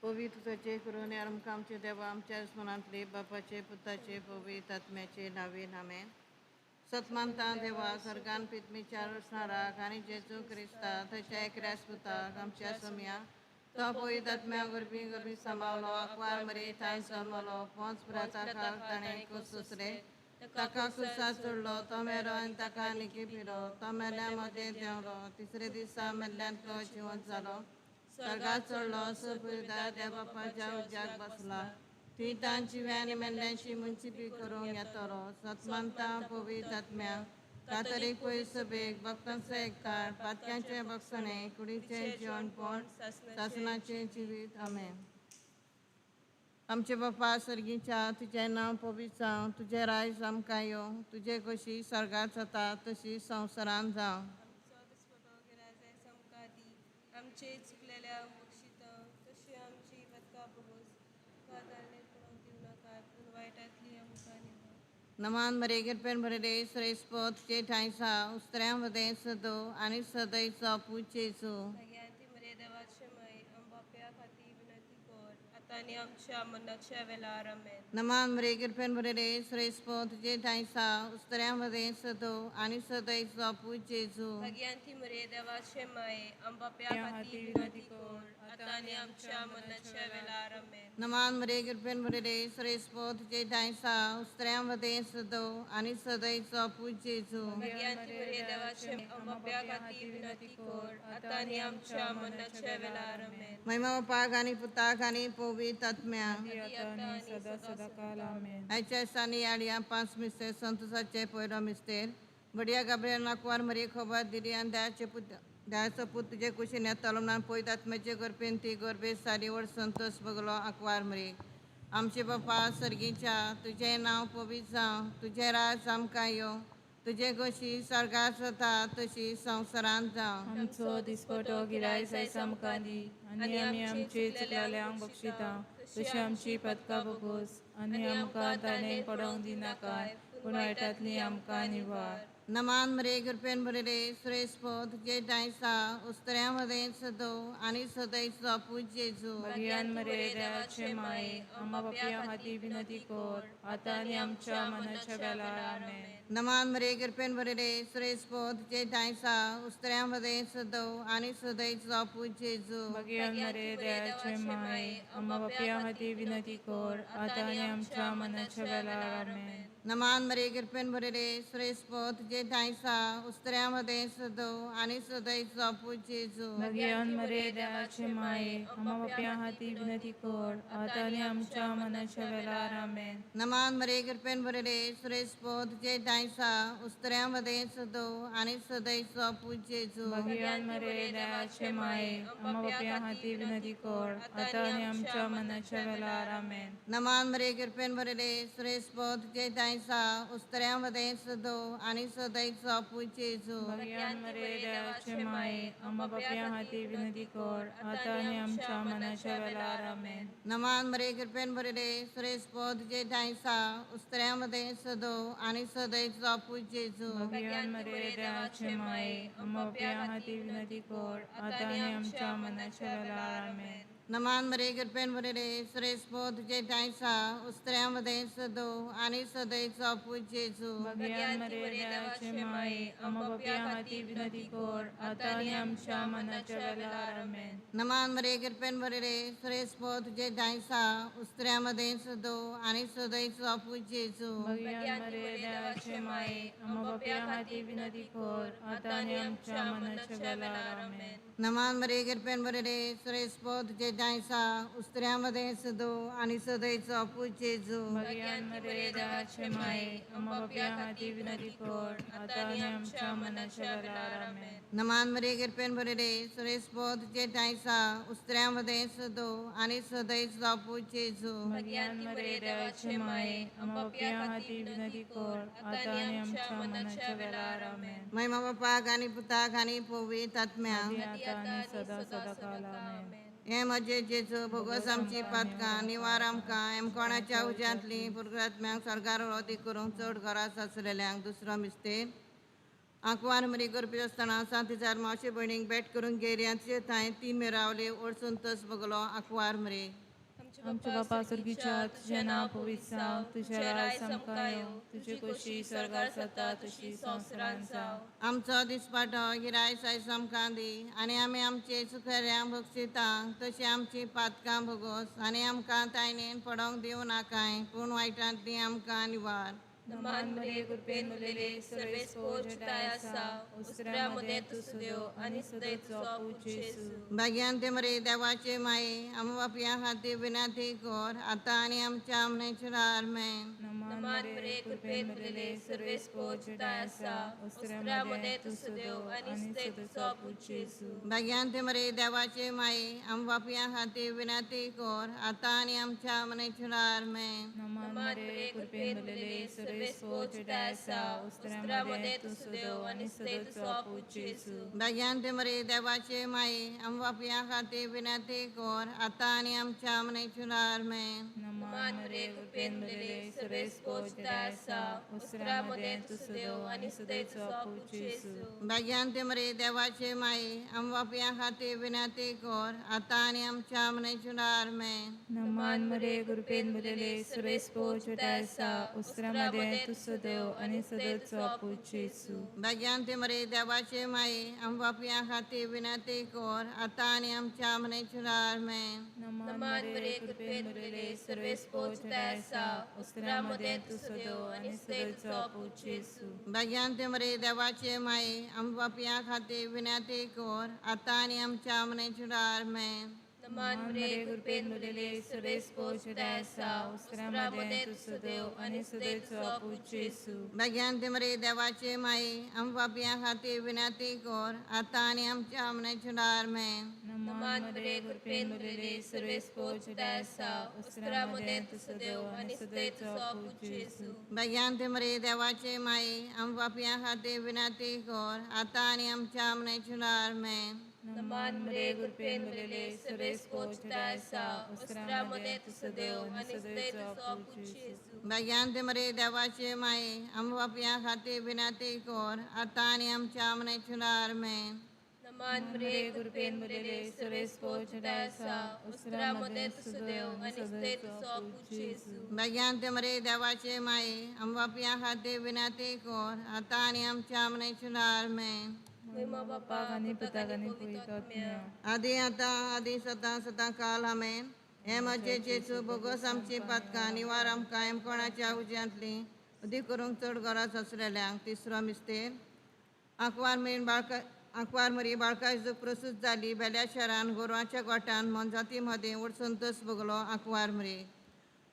पवित्रताचे करून आमकां आमचे देवा आमच्या स्मरणांतले बापाचे पुताचे पवित्र आत्म्याचे नावे नामे. सतमानता देवा सर्गान पितमीच्या रचणाराक आनी जेजू क्रिस्ता थंयच्या एकऱ्यास पुताक आमच्या सोम्या तो पवित्र आत्म्या गरबी गरबी सांबावलो आकवार मरे थांय जल्मलो पोंच पुराचा खाल ताणें सोसरे ताका कुसा चडलो तो मेलो आनी ताका निकी पिलो तो मेल्या मदें देंवलो तिसरे दिसा मेल्ल्यांतलो जिवंत जालो स्वर्गात चडलो सुपुरदा देव बापाच्या उज्याक बसला थंय तांची आनी मेल्ल्यांची मुंचिपी करूंक येतलो. सतमानता पवित्र आत्म्या कातरीक पयर सभेक भक्तांचो एकतार पातक्यांचे बक्षणे कुडीचें जिवनपण सासणाचें जिवीत. आमेन. आमचे बापा सर्गीच्या तुजें नांव पवित्र जावं, तुजें रायज आमकां येवं, तुजे कशी स्वर्गात जाता तशी संवसारांत जावं. आमचे चुकलेल्या बक्षिता तशी आमची पदकां बगोस पडोवंक दिवं नाका पूण वायटांतली आमकां निवार. नमान मरे कृपेन भरले श्रेष्ठ तुजे ठांय सा उस्त्र्यां मदें सदो आनी सदैचो पूत जेजू. भाग्यांती मरे देवाचे माय आम बाप्या खातीर विनंती कर आतां आनी आमच्या मरणाच्या वेळार. आमेन. नमान मरे कृपेन भरले श्रेष्ठ तुजे ठांय सा उस्त्र्यां मदें सदो आनी सदैचो पूत जेजू. भाग्यांती मरे देवाचे माय आम बाप्या खातीर विनंती कर आतां आनी आमच्या मरणाच्या वेळार. आमेन. नमान मरे कृपेन भरले श्रेष्ठ तुजे ठांय सा उस्त्र्यां मदें सदो आनी सदैचो पूत जेजू. भाग्यांती मरे देवाचे आम बाप्या खातीर विनंती कर आतां आनी आमच्या मरणाच्या वेळार. आमेन. महिमा बापाक आनी पुताक आनी पवित्र आत्म्याक आतां आनी सदा सदा काल. आमेन. आयच्या दिसांनी आडया पांच मिस्तेर संतोषाचे पयलो मिस्तेर बडया गाब्रियल नाकवार मरी खबर दिली आनी दयाचे पूत दयाचो पूत तुजे कुशीन येतलो म्हणून पयत आत्म्याचे गर्भेन ती गर्भे सारी व्हड संतोष भोगलो आंकवार मरी. आमचे बापा सर्गीच्या तुजें नांव पवित्र जावं, तुजें राज आमकां येवं, तुजे कशी स्वर्गात जाता तशी संवसारांत जावं. आमचो दिसपटो गिरायक आयज आमकां दी आनी आमी आमचे चुकलेल्यांक बक्षिता तशी आमची पदकां बगोस आनी आमकां ताणें पडोवंक दिनाका पूण वायटांतली आमकां निवार. नमान मरे कृपेन भरले श्रेष्ठ तुजे ठांय सा उस्त्र्यां मदें सदो आनी सदैचो पूत जेजू. भगियान मरे देवाचे माये आम्हा बापया खातीर विनंती कर आतां आनी आमच्या मनाच्या वेळार. आमेन. नमान मरे कृपेन भरले श्रेष्ठ तुजे ठांय सा उस्त्र्यां मदें सदो आनी सदैचो पूत जेजू. भगियान मरे देवाचे माये आम्हा बापया खातीर विनंती कर आतां आनी आमच्या मनाच्या वेळार. आमेन. नमान मरे कृपेन भरले श्रेष्ठ तुजे ठांय सा उस्त्र्यां मदें सदो आनी सदैचो पूत जेजू. भगियान मरे देवाचे माये आम्हा बापया खातीर विनंती कर आतां आनी आमच्या मनाच्या वेळार. आमेन. नमान मरे कृपेन भरले श्रेष्ठ तुजे ठांय सा उस्त्र्यां मदें सदो आनी सदैचो पूत जेजू. भगियान मरे देवाचे माये आम्हा बापया खातीर विनंती कर आतां आनी आमच्या मनाच्या वेळार. आमेन. नमान मरे कृपेन भरले श्रेष्ठ तुजे ठांय सा उस्त्र्यां मदें सदो आनी सदैचो पूत जेजू. भगियान मरे देवाचे माये आम्हा बापया खातीर विनंती कर आतां आनी आमच्या मनाच्या वेळार. आमेन. नमान मरे कृपेन भरले श्रेष्ठ तुजे ठांय सा उस्त्र्यां मदें सदो आनी सदैचो पूत जेजू. भगियान मरे देवाचे माये आम्हा बापया खातीर विनंती कर आतां आनी आमच्या मनाच्या वेळार. आमेन. नमान मरे कृपेन भरले श्रेष्ठ तुजे ठांय सा उस्त्र्यां मदें सदो आनी सदैचो पूत जेजू. भगियान मरे देवाचे माये आम्हा बापया खातीर विनंती कर आतां आनी आमच्या मनाच्या वेळार. आमेन. नमान मरे कृपेन भरले श्रेष्ठ तुजे ठांय सा उस्त्र्यां मदें सदो आनी सदैचो पूत जेजू. भगियान मरे देवाचे माये आम्हा बापया खातीर विनंती कर आतां आनी आमच्या मनाच्या वेळार. आमेन. नमान मरे कृपेन भरले श्रेष्ठ तुजे ठांय सा उस्त्र्यां मदें सदो आनी सदैचो पूत जेजू. भगियान मरे देवाचे माये आम्हा बापया खातीर विनंती कर आतां आनी आमच्या मनाच्या वेळार. आमेन. नमान मरे कृपेन भरले श्रेष्ठ तुजे ठांय सा उस्त्र्यां मदें सदो आनी सदैचो पूत जेजू. भगियान मरे देवाचे माये आम्हा बापया खातीर विनंती कर आतां आनी आमच्या मनाच्या वेळार. आमेन. महिमा बापाक आनी पुताक आनी पवित्र आत्म्याक आतां आनी सदा सदा काल. आमेन. हे म्हजे जेजू भोगोस आमची पातकां निवार आमकां एमकोणाच्या उज्यांतली पुर्गात्म्यांक स्वर्गार रोदी करूंक चड घरा सासलेल्यांक. दुसरो मिस्तेर आंकवार मरी करपी आसतना सांत मावशे भयणीक भेट करूंक गेली आनी तिचे थंय 3 म्हयने रावली ओडसून तस बगलो. आंकवार मरी. आमच्या बापा सर्गीच्या, तुजें नांव पवित्र जावं, तुजें राज आमकां येवं, तुजी खोशी स्वर्गार जाता तशी संवसारांत जावं. आमचो दिसपाटो गिराय सायस आमकां दी आनी आमी आमचे चुकऱ्यांक भोगशिता तशी आमची पातकां भोगोस आनी आमकां तायणेन पडोंक दिवं नाकाय पूण वायटांतली आमकां निवार. नमान मरिये कृपेन भरलेले सर्वेस्पोर जुटाय आसा, उस्त्र्या मदें तूं सुदेव आनी सदैव तुजो पूत जेजू. भाग्यांत मरे देवाचे माये आम बापया खातीर विनंती कर आतां आनी आमच्या मरणाच्या आमेन. नमान मरिये कृपेन भरलेले सर्वेस्पोर जुटाय आसा, उस्त्र्या मदें तूं सुदेव आनी सदैव तुजो पूत जेजू. भाग्यांत मरे देवाचे माये आम बापया खातीर विनंती कर आतां आनी आमच्या मरणाच्या आमेन. नमान मरिये कृपेन भरलेले सर्वेस्पोर जुटाय आसा, उस्त्र्या मदें तूं सुदेव आनी सदैव तुजो पूत जेजू. भाग्यांत मरे देवाचे माये आम बापया खातीर विनंती कर आतां आनी आमच्या मरणाच्या आमेन. नमान मरिये कृपेन भरलेले सर्वेस्पोर जुटाय आसा, उस्त्र्या मदें तूं सुदेव आनी सदैव तुजो पूत जेजू. भाग्यांत मरे देवाचे माये आम बापया खातीर विनंती कर आतां आनी आमच्या मरणाच्या आमेन. नमान मरिये कृपेन भरलेले सर्वेस्पोर जुटाय आसा, उस्त्र्या मदें तूं सुदेव आनी सदैव तुजो पूत जेजू. भाग्यांत मरे देवाचे माये आम बापया खातीर विनंती कर आतां आनी आमच्या मरणाच्या आमेन. नमान मरिये कृपेन भरलेले सर्वेस्पोर जुटाय आसा, उस्त्र्या मदें तूं सुदेव आनी सदैव तुजो पूत जेजू. भाग्यांत मरे देवाचे माये आम बापया खातीर विनंती कर आतां आनी आमच्या मरणाच्या आमेन. नमान मरिये कृपेन भरलेले सर्वेस्पोर जुटाय आसा, उस्त्र्या मदें तूं सुदेव आनी सदैव तुजो पूत जेजू. भाग्यांत मरे देवाचे माये आम बापया खातीर विनंती कर आतां आनी आमच्या मरणाच्या आमेन. नमान मरिये कृपेन भरलेले सर्वेस्पोर जुटाय आसा, उस्त्र्या मदें तूं सुदेव आनी सदैव तुजो पूत जेजू. भाग्यांत मरे देवाचे माये आम बापया खातीर विनंती कर आतां आनी आमच्या मरणाच्या आमेन. नमान मरिये कृपेन भरलेले सर्वेस्पोर जुटाय आसा, उस्त्र्या मदें तूं सुदेव आनी सदैव तुजो पूत जेजू. भाग्यांत मरे देवाचे माये आम बापया खातीर विनंती कर आतां आनी आमच्या मरणाच्या आमेन. नमान मरिये कृपेन भरलेले सर्वेस्पोर जुटाय आसा, उस्त्र्या मदें तूं सुदेव आनी सदैव तुजो पूत जेजू. भाग्यांत मरे देवाचे माये आम बापया खातीर विनंती कर आतां आनी आमच्या मरणाच्या आमेन. महिमा बापाक आनी पुताक आनी पवित्र आत्म्याक, आदी आतां आदी सदां सदां काल आमेन. हे म्हजे जेजू बोगस आमची पातकां निवार आमकां एमकोणाच्या उज्यांतली अदीक करूंक चड गरज आसलेल्यांक. तिसरो मिस्तेर. आंकवार मेन बाळका आंकवार मरी बाळकायजूक प्रसूत जाली बेल्या शहरान गोरवांच्या गोठान मोनजाती मदें वडसंतोस भोगलो. आंकवार मरी.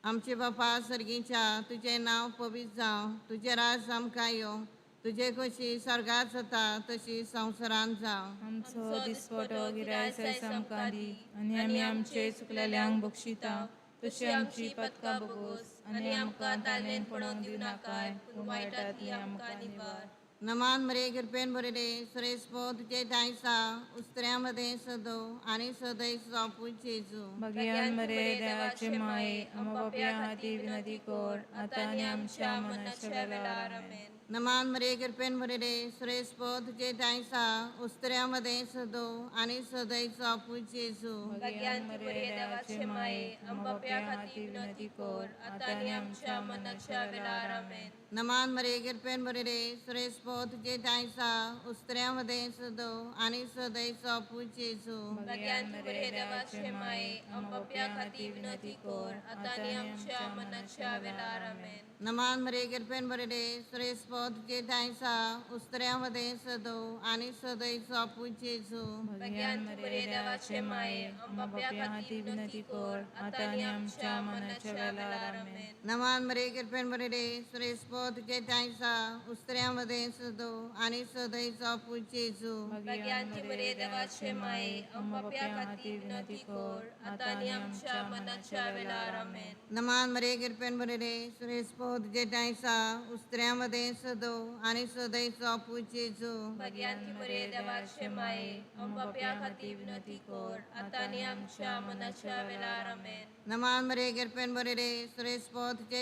आमचे बापा सर्गीच्या, तुजें नांव पवित्र जावं, तुजें राज आमकां येवं, तुजे खोशी स्वर्गार जाता तशी संवसारांत जावं. आमचो दिसपटो गिराय सायस आमकां दी आनी आमी आमचे चुकलेल्यांक बक्षिता तशी आमची पदकां भोगोस आनी आमकां ताळमेन पडोवंक दिवं नाकाय पूण वायटांतली आमकां निवार. नमान मरे कृपेन भरिल्ले सुरेश तुजे दायसा उस्त्र्या मदें सदो आनी सदै सोंपू जेजू. भगयान मरे देवाचे माये आमा बापया खातीर विनंती कर आतां आनी आमच्या मरणाच्या वेळार. आमेन. नमान मरे कृपेन भरिल्ले सुरेश तुजे दायसा उस्त्र्या मदें सदो आनी सदै सोंपू जेजू. भगयान मरे देवाचे माये आमा बापया खातीर विनंती कर आतां आनी आमच्या मरणाच्या वेळार. आमेन. नमान मरे कृपेन भरिल्ले सुरेश तुजे दायसा उस्त्र्या मदें सदो आनी सदै सोंपू जेजू. भगयान मरे देवाचे माये आमा बापया खातीर विनंती कर आतां आनी आमच्या मरणाच्या वेळार. आमेन. नमान मरे कृपेन भरिल्ले सुरेश तुजे दायसा उस्त्र्या मदें सदो आनी सदै सोंपू जेजू. भगयान मरे देवाचे माये आमा बापया खातीर विनंती कर आतां आनी आमच्या मरणाच्या वेळार. आमेन. नमान मरे कृपेन भरिल्ले सुरेश तुजे दायसा उस्त्र्या मदें सदो आनी सदै सोंपू जेजू. भगयान मरे देवाचे माये आमा बापया खातीर विनंती कर आतां आनी आमच्या मरणाच्या वेळार. आमेन. नमान मरे कृपेन भरिल्ले सुरेश तुजे दायसा उस्त्र्या मदें सदो आनी सदै सोंपू जेजू. भगयान मरे देवाचे माये आमा बापया खातीर विनंती कर आतां आनी आमच्या मरणाच्या वेळार. आमेन. नमान मरे गिरपेन बरे सुरेश पोत तुझे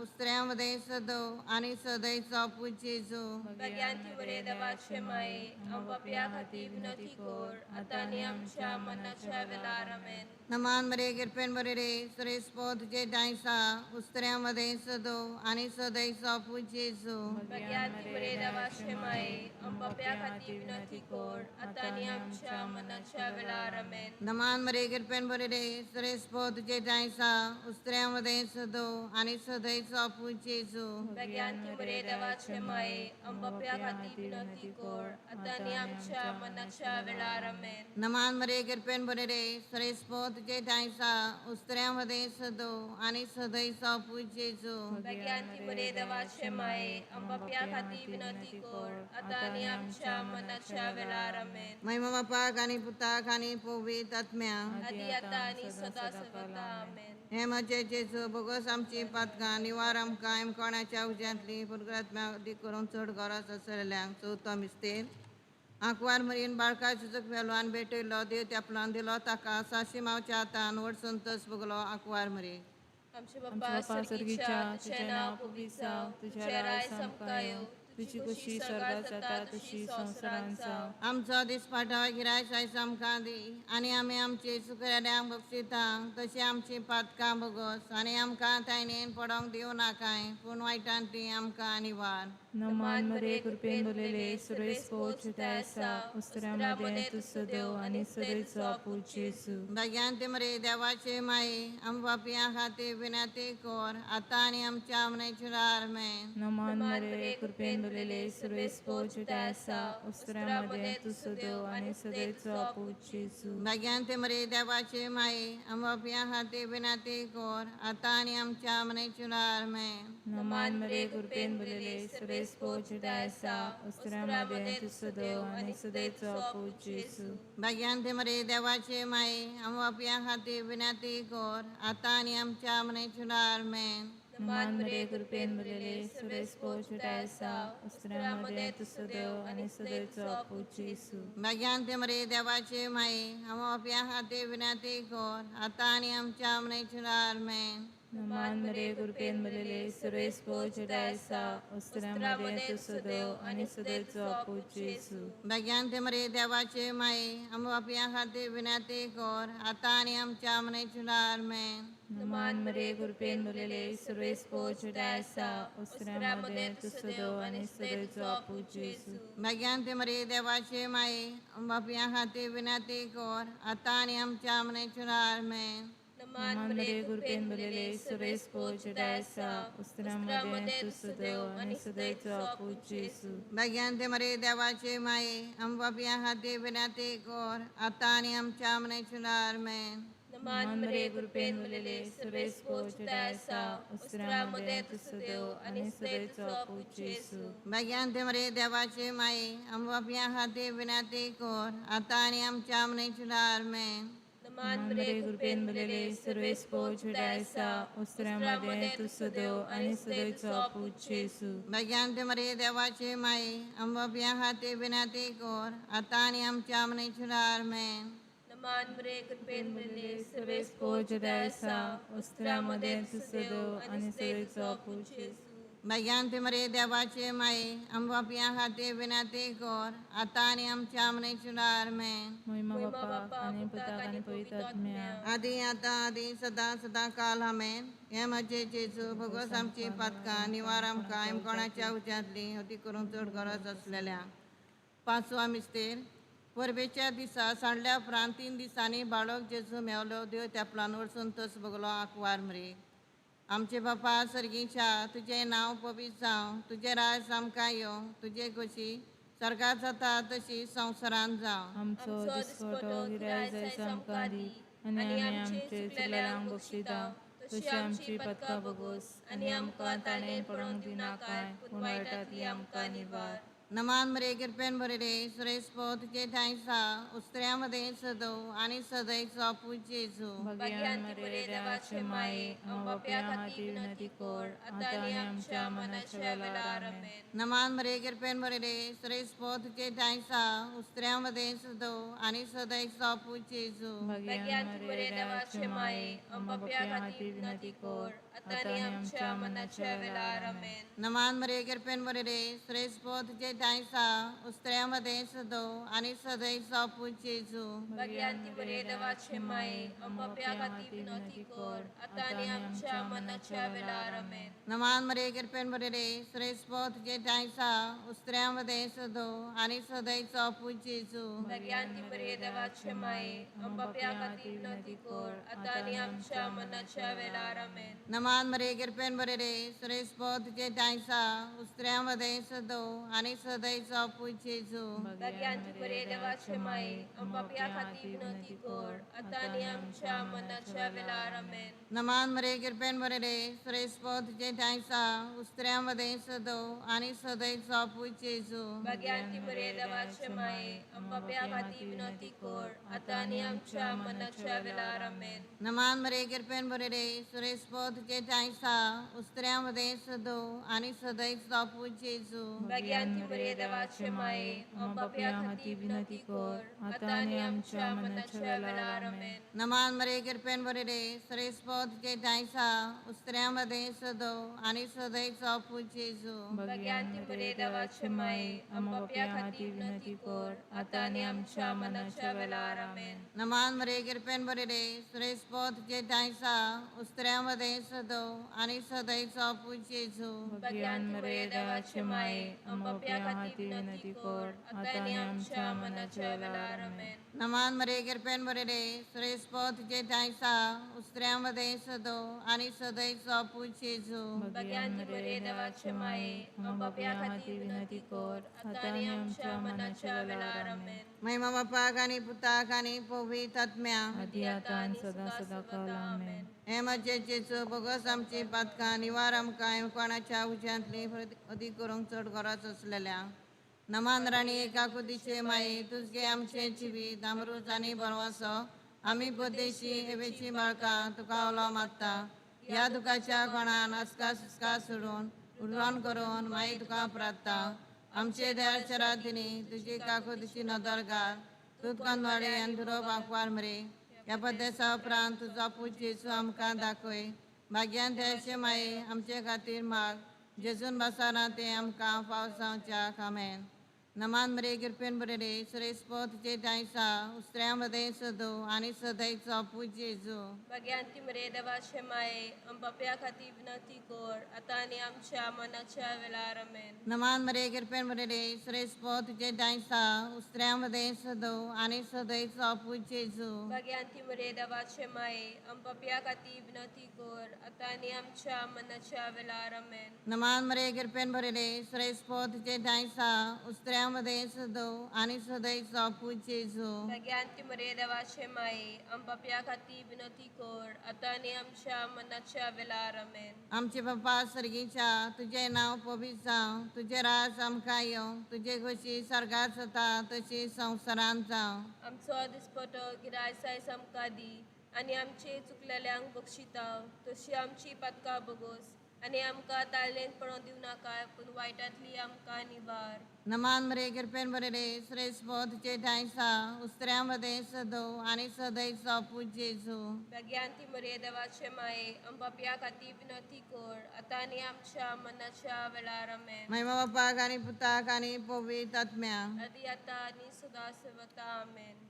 उस्त्र्यामध्ये सदो आणि सदैचो पूज जेजू. भाग्यांती मरे देवाचे माये, आम पापया खातीर विनंती कर, आतां आनी आमच्या मरणाच्या वेळार. आमेन. नमान मरे गिरपेन बरे सुरेश पोत तुझे उस्त्र्यामध्ये सदो आणि सदैचो पूज जेजू. भाग्यांती मरे देवाचे माये, आम पापया खातीर विनंती कर, आतां आनी आमच्या मरणाच्या वेळार. आमेन. नमान मरे गिरपेन बरे सुरेश पोत तुझे उस्त्र्यामध्ये सदो आणि सदैचो पूज जेजू. भाग्यांती मरे देवाचे माये, आम पापया खातीर विनंती कर, आतां आनी आमच्या मरणाच्या वेळार. आमेन. नमान मरे गिरपेन बरे सुरेश पोत तुझे उस्त्र्यामध्ये सदो आणि सदैचो पूज जेजू. भाग्यांती मरे देवाचे माये, आम पापया खातीर विनंती कर, आतां आनी आमच्या मरणाच्या वेळार. आमेन. महिमा बापाक आणि पुताक आणि पवित्र आत्म्या. आदी आतां आनी सदां सर्वदा. आमेन. हे म्हजे जेजू, भोगोस आमची पातकां निवार आमकां कोणाच्या उज्यांतली पुरग्रात्म्या अदीक करून चड गरज आसलेल्यांक. चवथो मिस्तेर. आंकवार मरीन बाळका जेजूक व्हेलो आनी भेटयलो. देव तेपलान दिलो ताका. साशी मावच्या हातान व्हड संतोश भोगलो आंकवार मरी. आमचे आमच्या बापा बापा सर्गीच्या, सर्गीच्या, तुझें नांव पवित्र जावं, तुझें राय आमकां येवं, तुजी खुशी स्वर्गात जाता तशी संवसारांत जावं. आमचो दिसपाटो गिराय सायस आमकां दी आनी आमी आमची चुकऱ्याक बक्षिता तशी आमची पातकां भोगोस आनी आमकां तायनेन पडोंक दिवं नाकाय, पूण वायटान ती आमकां निवार. नमान मरे कृपेन भरलेले सुरेश पोच आसा, उस्त्र्यामध्ये तूं सदैव आनी सदैचो पूत जेजू. भाग्यांत मरे देवाचे माये, आम पापयां खातीर विनंती कर, आतां आनी आमच्या मरणाच्या वेळार. आमेन. नमान मरे कृपेन भरलेले सुरेश पोच आसा, उस्त्र्यामध्ये तूं सदैव आनी सदैचो पूत जेजू. भाग्यांत मरे देवाचे माये, आम पापयां खातीर विनंती कर, आतां आनी आमच्या मरणाच्या वेळार. आमेन. नमान मरे कृपेन भरलेले सुरेश पोच आसा, उस्त्र्यामध्ये तूं सदैव आनी सदैचो पूत जेजू. भाग्यांत मरे देवाचे माये, आम पापयां खातीर विनंती कर, आतां आनी आमच्या मरणाच्या वेळार. आमेन. नमान मरे कृपेन भरलेले सुरेश पोच आसा, उस्त्र्यामध्ये तूं सदैव आनी सदैचो पूत जेजू. भाग्यांत मरे देवाचे माये, आम पापयां खातीर विनंती कर, आतां आनी आमच्या मरणाच्या वेळार. आमेन. नमान मरे कृपेन भरलेले सुरेश पोच आसा, उस्त्र्यामध्ये तूं सदैव आनी सदैचो पूत जेजू. भाग्यांत मरे देवाचे माये, आम पापयां खातीर विनंती कर, आतां आनी आमच्या मरणाच्या वेळार. आमेन. नमान मरे कृपेन भरलेले सुरेश पोच आसा, उस्त्र्यामध्ये तूं सदैव आनी सदैचो पूत जेजू. भाग्यांत मरे देवाचे माये, आम पापयां खातीर विनंती कर, आतां आनी आमच्या मरणाच्या वेळार. आमेन. नमान नमान मरे मरे कृपेन कृपेन भरलेले भरलेले सुरेश सुरेश पोच पोच आसा, आसा, उस्त्र्यामध्ये उस्त्र्यामध्ये तूं तूं सदैव सदैव आनी आनी सदैचो सदैचो पूत पूत जेजू. जेजू. भाग्यांत मरे देवाचे माये, आम पापयां खातीर विनंती कर, आतां आनी आमच्या मरणाच्या वेळार. आमेन. नमान नमान मरे मरे कृपेन कृपेन भरलेले भरलेले सुरेश सुरेश पोच पोच आसा, आसा, उस्त्र्यामध्ये उस्त्र्यामध्ये तूं तूं सदैव सदैव आनी आनी सदैचो सदैचो पूत पूत जेजू. जेजू. भाग्यांत मरे देवाचे माये, आम पापयां खातीर विनंती कर, आतां आनी आमच्या मरणाच्या वेळार. आमेन. नमान नमान मरे मरे कृपेन कृपेन भरलेले भरलेले सुरेश सुरेश पोच पोच आसा, आसा, उस्त्र्यामध्ये उस्त्र्यामध्ये तूं तूं सदैव सदैव आनी आनी सदैचो सदैचो पूत पूत जेजू. जेजू. भाग्यांत मरे देवाचे माये, आम पापयां खातीर विनंती कर, आतां आनी आमच्या मरणाच्या वेळार. आमेन. नमान मरे कृपेन कृपेन भरलेले भरलेले सुरेश सुरेश पोच पोच आसा, आसा, उस्त्र्यामध्ये उस्त्र्यामध्ये तूं तूं सदैव सदैव आनी आनी सदैचो सदैचो पूत पूत जेजू. जेजू. भाग्यांत मरे देवाचे माये, आम पापयां खातीर विनंती कर, आतां आनी आमच्या मरणाच्या वेळार. आमेन. महिमा महिमा बापाक बापा आनी पुताक पुताक आनी आनी पवित्र पवित्र आत्म्या. आत्म्याक. आदी आतां आदी सदां सदां काल. आमेन. हे म्हजे जेजू, भोगोस आमची पातकां निवार आमकां कोणाच्या उज्यांतली अती करून चड गरज आसलेल्या. पांचवा मिस्तेर. परबेच्या दिसा सांडल्या उपरांत 3 दिसांनी बाळक जेजू मेवलो. देव तेपलान व्हड संतोश भोगलो आंकवार मरे. आमचे बापा सर्गीच्या, तुजें नांव पवित्र जावं, तुजें राज आमकां येवं, तुजे खोशी स्वर्गात जाता तशी संवसारांत जावं. आमचो आमचो दिसपटो दिसपटो गिराय गिराय जायचो जायचो आमकां आमकां दी दी आनी आनी आमी आमचे आमचे चुकलेल्यांक चुकलेल्यांक बक्षिता बक्षिता तशी तशी आमची आमची पतकां पतकां भोगोस भोगोस आनी आनी आमकां आमकां ताणें ताणें पडोवंक पडोवंक दिवनाकाय, दिवनाकाय, पूण पूण वायटांतली वायटांतली आमकां आमकां निवार. निवार. नमान मरे कृपेन भरिले सुरेश पो तुझे ठांय सा उस्त्र्या मदें सदो आनी सदैव बापू जेजू. भाग्यान मरे देवाचे माये, आमच्या खातीर विनंती कर आतां आनी आमच्या मनाच्या वेळार. आमेन. नमान मरे कृपेन भरिले सुरेश पो तुझे ठांय सा उस्त्र्या मदें सदो आनी सदैव बापू जेजू. भाग्यान मरे देवाचे माये, आमच्या खातीर विनंती कर आतां आनी आमच्या मनाच्या वेळार. आमेन. नमान मरे कृपेन भरिले सुरेश पो तुझे ठांय सा उस्त्र्या मदें सदो आनी सदैव बापू जेजू. भाग्यान मरे देवाचे माये, आमच्या खातीर विनंती कर आतां आनी आमच्या मनाच्या वेळार. आमेन. नमान मरे कृपेन भरिले सुरेश पो तुझे ठांय सा उस्त्र्या मदें सदो आनी सदैव बापू जेजू. भाग्यान मरे देवाचे माये, आमच्या खातीर विनंती कर आतां आनी आमच्या मनाच्या वेळार. आमेन. नमान मरे कृपेन भरिले सुरेश पो तुझे ठांय सा उस्त्र्या मदें सदो आनी सदैव बापू जेजू. भाग्यान मरे देवाचे माये, आमच्या खातीर विनंती कर आतां आनी आमच्या मनाच्या वेळार. आमेन. नमान मरे कृपेन भरिले सुरेश पो तुझे ठांय सा उस्त्र्या मदें सदो आनी सदैव बापू जेजू. भाग्यान मरे देवाचे माये, आमच्या खातीर विनंती कर आतां आनी आमच्या मनाच्या वेळार. आमेन. नमान मरे कृपेन भरिले सुरेश पो तुझे ठांय सा उस्त्र्या मदें सदो आनी सदैव बापू जेजू. भाग्यान मरे देवाचे माये, आमच्या खातीर विनंती कर आतां आनी आमच्या मनाच्या वेळार. आमेन. नमान मरे कृपेन भरिले सुरेश पो तुझे ठांय सा उस्त्र्या मदें सदो आनी सदैव बापू जेजू. भाग्यान मरे देवाचे माये, आमच्या खातीर विनंती कर आतां आनी आमच्या मनाच्या वेळार. आमेन. नमान मरे कृपेन भरिले सुरेश पो तुझे ठांय सा उस्त्र्या मदें सदो आनी सदैव बापू जेजू. भाग्यान मरे देवाचे माये, आमच्या खातीर विनंती कर आतां आनी आमच्या मनाच्या वेळार. आमेन. नमान मरे कृपेन भरिले सुरेश पो तुझे ठांय सा उस्त्र्या मदें सदो आनी सदैव बापू जेजू. भाग्यान मरे देवाचे माये, आमच्या खातीर विनंती कर आतां आनी आमच्या मनाच्या वेळार. आमेन. महिमा बापाक आनी पुताक आनी पवित्र आत्म्या. आदी आतां आनी सदां सदां काल. आमेन. हे म्हजे जेजू, बोगस आमची पातकां निवार आमकां कोणाच्या उज्यांतली अदीक करूंक चड गरज आसलेल्या. नमान राणी काकुतीचे माई, तुजगे आमचे जिवीत अमृत आनी भरवंसो आमी परदेशी हेवेची बाळकां तुका उलो मागता. ह्या दुखाच्या कोणान आसका सुस्का सोडून उडवण करून माई तुका प्रार्थता. आमचे दयाळच्या रातींनी तुजी काकुतीची नदर घाल, तूं कनवाडे आनी दुरो बाकवार मरे. ह्या परदेसा उपरांत तुजो पूत जेजू आमकां दाखय. भाग्यान दयाचे माये आमचे खातीर माग, जेजून बसाना तें आमकां फाव जावच्याक. आमेन. नमान मरे कृपेन भरिले सुरेश पो तुझे ठांय सा उस्त्र्या मदें सदो आनी सदैव बापू जेजू. भाग्यान मरे देवाचे माये, आमच्या खातीर विनंती कर आतां आनी आमच्या मनाच्या वेळार. आमेन. नमान मरे कृपेन भरिले सुरेश पो तुझे ठांय सा उस्त्र्या मदें सदो आनी सदैव बापू जेजू. भाग्यान मरे देवाचे माये, आमच्या खातीर विनंती कर आतां आनी आमच्या मनाच्या वेळार. आमेन. नमान मरे कृपेन भरिले सुरेश पो तुझे ठांय सा उस्त्र्या मदें सदो आनी सदैव बापू जेजू. भाग्यान मरे देवाचे माये, आमच्या खातीर विनंती कर आतां आनी आमच्या मनाच्या वेळार. आमेन. आमचे बापा सर्गीच्या, तुजें नांव पवित्र जावं, तुजें राज आमकां येवं, तुजे खोशी सर्गात जाता तशी संवसारांत जावं. आमचो दिसपटो गिराय सायस आमकां दी आनी आमचे चुकलेल्यांक बक्षिताव तशी आमची पातकां बगोस आनी आमकां ताळेंत पडोवंक दिवं नाका, पूण वायटांतली आमकां निवार. नमान मरे कृपेन भरिले सुरेश पो तुझे ठांय सा उस्त्र्या मदें सदो आनी सदैव बापू जेजू. भाग्यान मरे देवाचे माये, आमच्या खातीर विनंती कर आतां आनी आमच्या मनाच्या वेळार. आमेन. महिमा बापाक आनी पुताक आनी पवित्र आत्म्या. आदी आतां आनी सदां सर्वता. आमेन.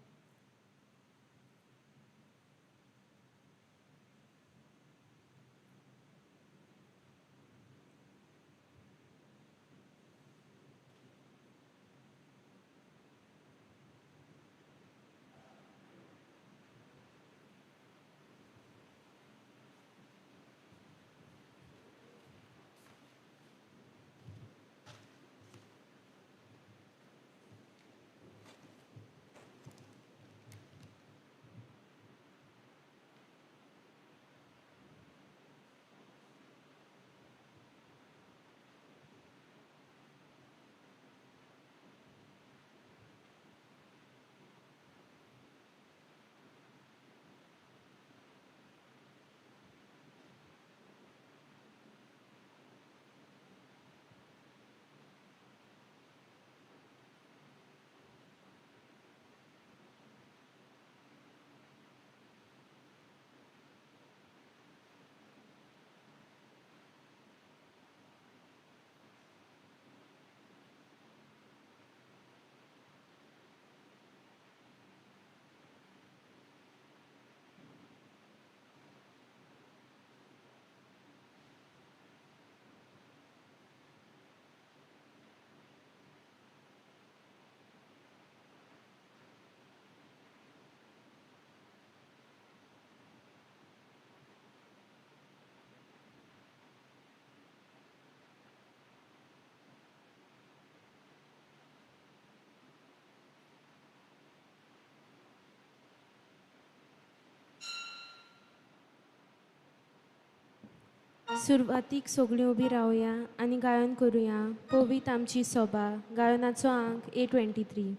सुरवातीक सगळीं उबी रावया आनी गायन करुया पवीत आमची सोबा गायनाचो आंक 823.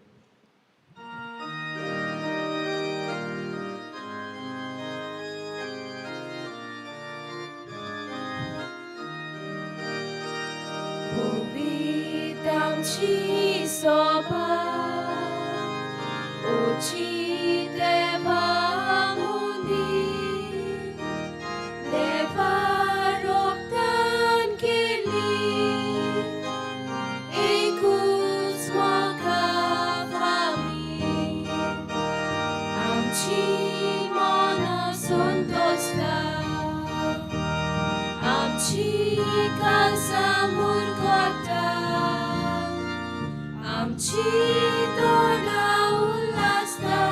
पवीत आमची सोबा ओची देवा मुदी देवा रोगतान केली एकूच मोगा फामी आमची मनां संतोसता आमची काळजां मुरगोता आमची तोंडां उल्हासता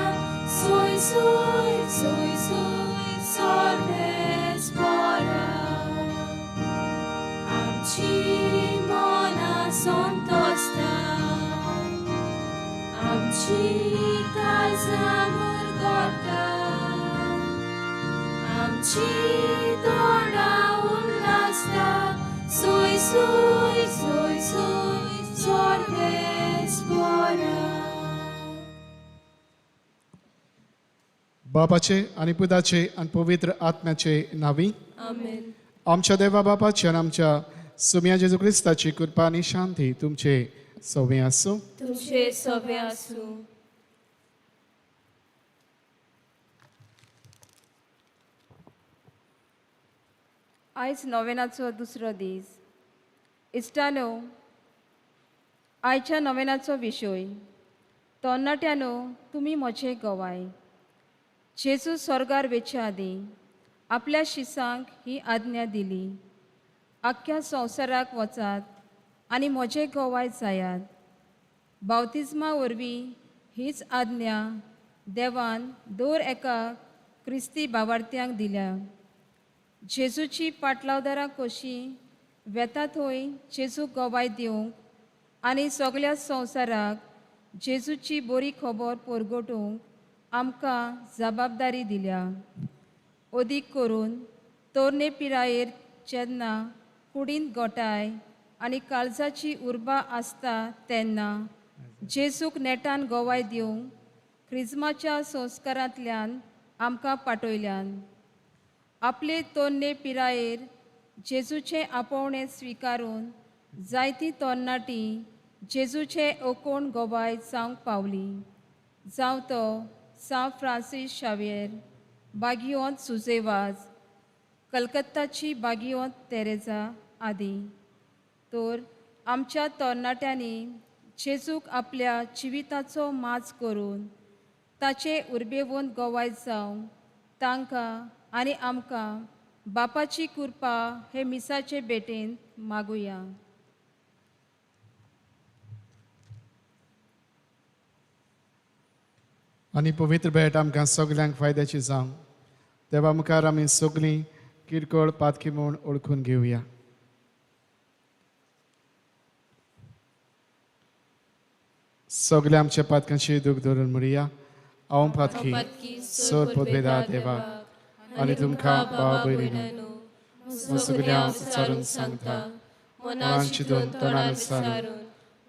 सोय सोय सोय सोय सर्वेस्परा आमची मनां संतोसता आमची काळजां मुरगोता आमची तोंडां उल्हासता सोय सोय सोय सोय सर्वेस्परा. बापाचे आनी पुताचे आनी पवित्र आत्म्याचे नावी. आमेन. आमच्या देवा बापाचे आनी आमच्या सुम्या जेजू क्रिस्ताची कृपा आनी शांती तुमचे सवे आसूं. तुमचे सवे आसूं. आयज नोवेनाचो दुसरो दीस. इश्टानो, आयच्या नोवेनाचो विशय तरणाट्यानो तुमी म्हजे गवाय. जेजू स्वर्गार वेचे आदीं आपल्या शिसांक ही आज्ञा दिली, आख्ख्या संवसाराक वचात आनी म्हजे गवाय जायात. बावतिज्मा वरवीं हीच आज्ञा देवान दर एका क्रिस्ती बावार्थ्यांक दिल्या. जेजूची पाटलावदारां कशीं वेता थंय जेजूक गवाय दिवंक आनी सगल्या संवसाराक जेजूची बरी खबर परगटूंक आमकां जबाबदारी दिल्या. अदीक करून तरणे पिरायेर जेन्ना कुडींत गोटाय आनी काळजाची उर्बा आसता तेन्ना जेजूक नेटान गवाय दिवंक क्रिज्माच्या संस्कारांतल्यान आमकां पाठयल्यान. आपले तरणे पिरायेर जेजूचें आपोवणें स्विकारून जायतीं तरणाटीं जेजूचे ओकोण गवाय जावंक पावली. जावं तो सांत फ्रांसीस शावियर, बागियोंत सुजेवाज, कलकत्ताची बागियोंत तेरेजा आदी. तर आमच्या तरणाट्यांनी जेजूक आपल्या जिविताचो माज करून ताचे उर्बेवंत गवाय जावंक तांकां आनी आमकां बापाची कृपा हे मिसाचे भेटेंत मागुया. आनी पवित्र भेट आमकां सगल्यांक फायद्याची जावं. देवा मुखार आमी सगळीं किरकोळ पातकी म्हूण ओळखून घेवया. सगळे आमच्या पातकांची दूख धरून म्हणया, हांव पातकी सर पदवेदा देवा आनी तुमकां भाव भयणीनो सगळ्यां विचारून सांगता, मनान चिंतून तोंडान विचारून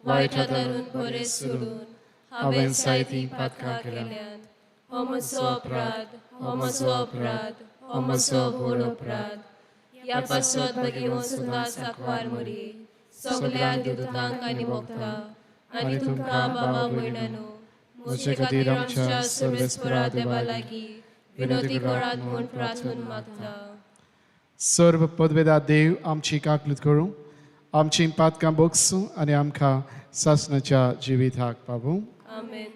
वायट धरून बरें सोडून हांवें जायतीं पातकां केल्यात. हो म्हजो अपराध, हो म्हजो अपराध, हो म्हजो व्हड अपराध. ह्या पासत भगिवन सुद्दां साकवार मरी सगल्या देवतांक आनी भक्तांक आनी तुमकां बाबा भयणानो म्हजे खातीर आमच्या सर्वेस्परा देवा लागीं विनोदी करात म्हूण प्रार्थून मागता. सर्व पदवेदा देव आमची काकलूत करूं, आमची पातकां बोगसूं आनी आमकां सासणाच्या जिविताक पावूं. आमेन.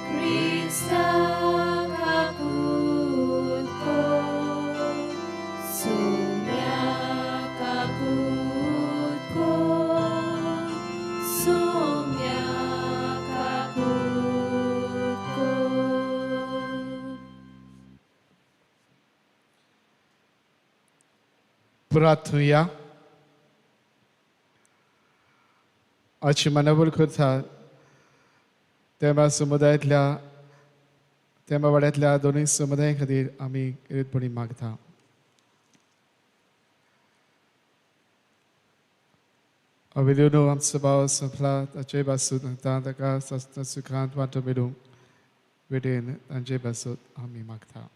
Krista. प्रार्थुया. आजची मनाबोल करता तेंबा समुदायांतल्या तेंबा वाड्यांतल्या दोनूय समुदाया खातीर आमी गिरेतपणी मागता. अविलोनो आमचो भाव सोंपला ताचे बासून ताका सुखांत वांटो मेळूंक वेटेन तांचे बासून आमी मागता.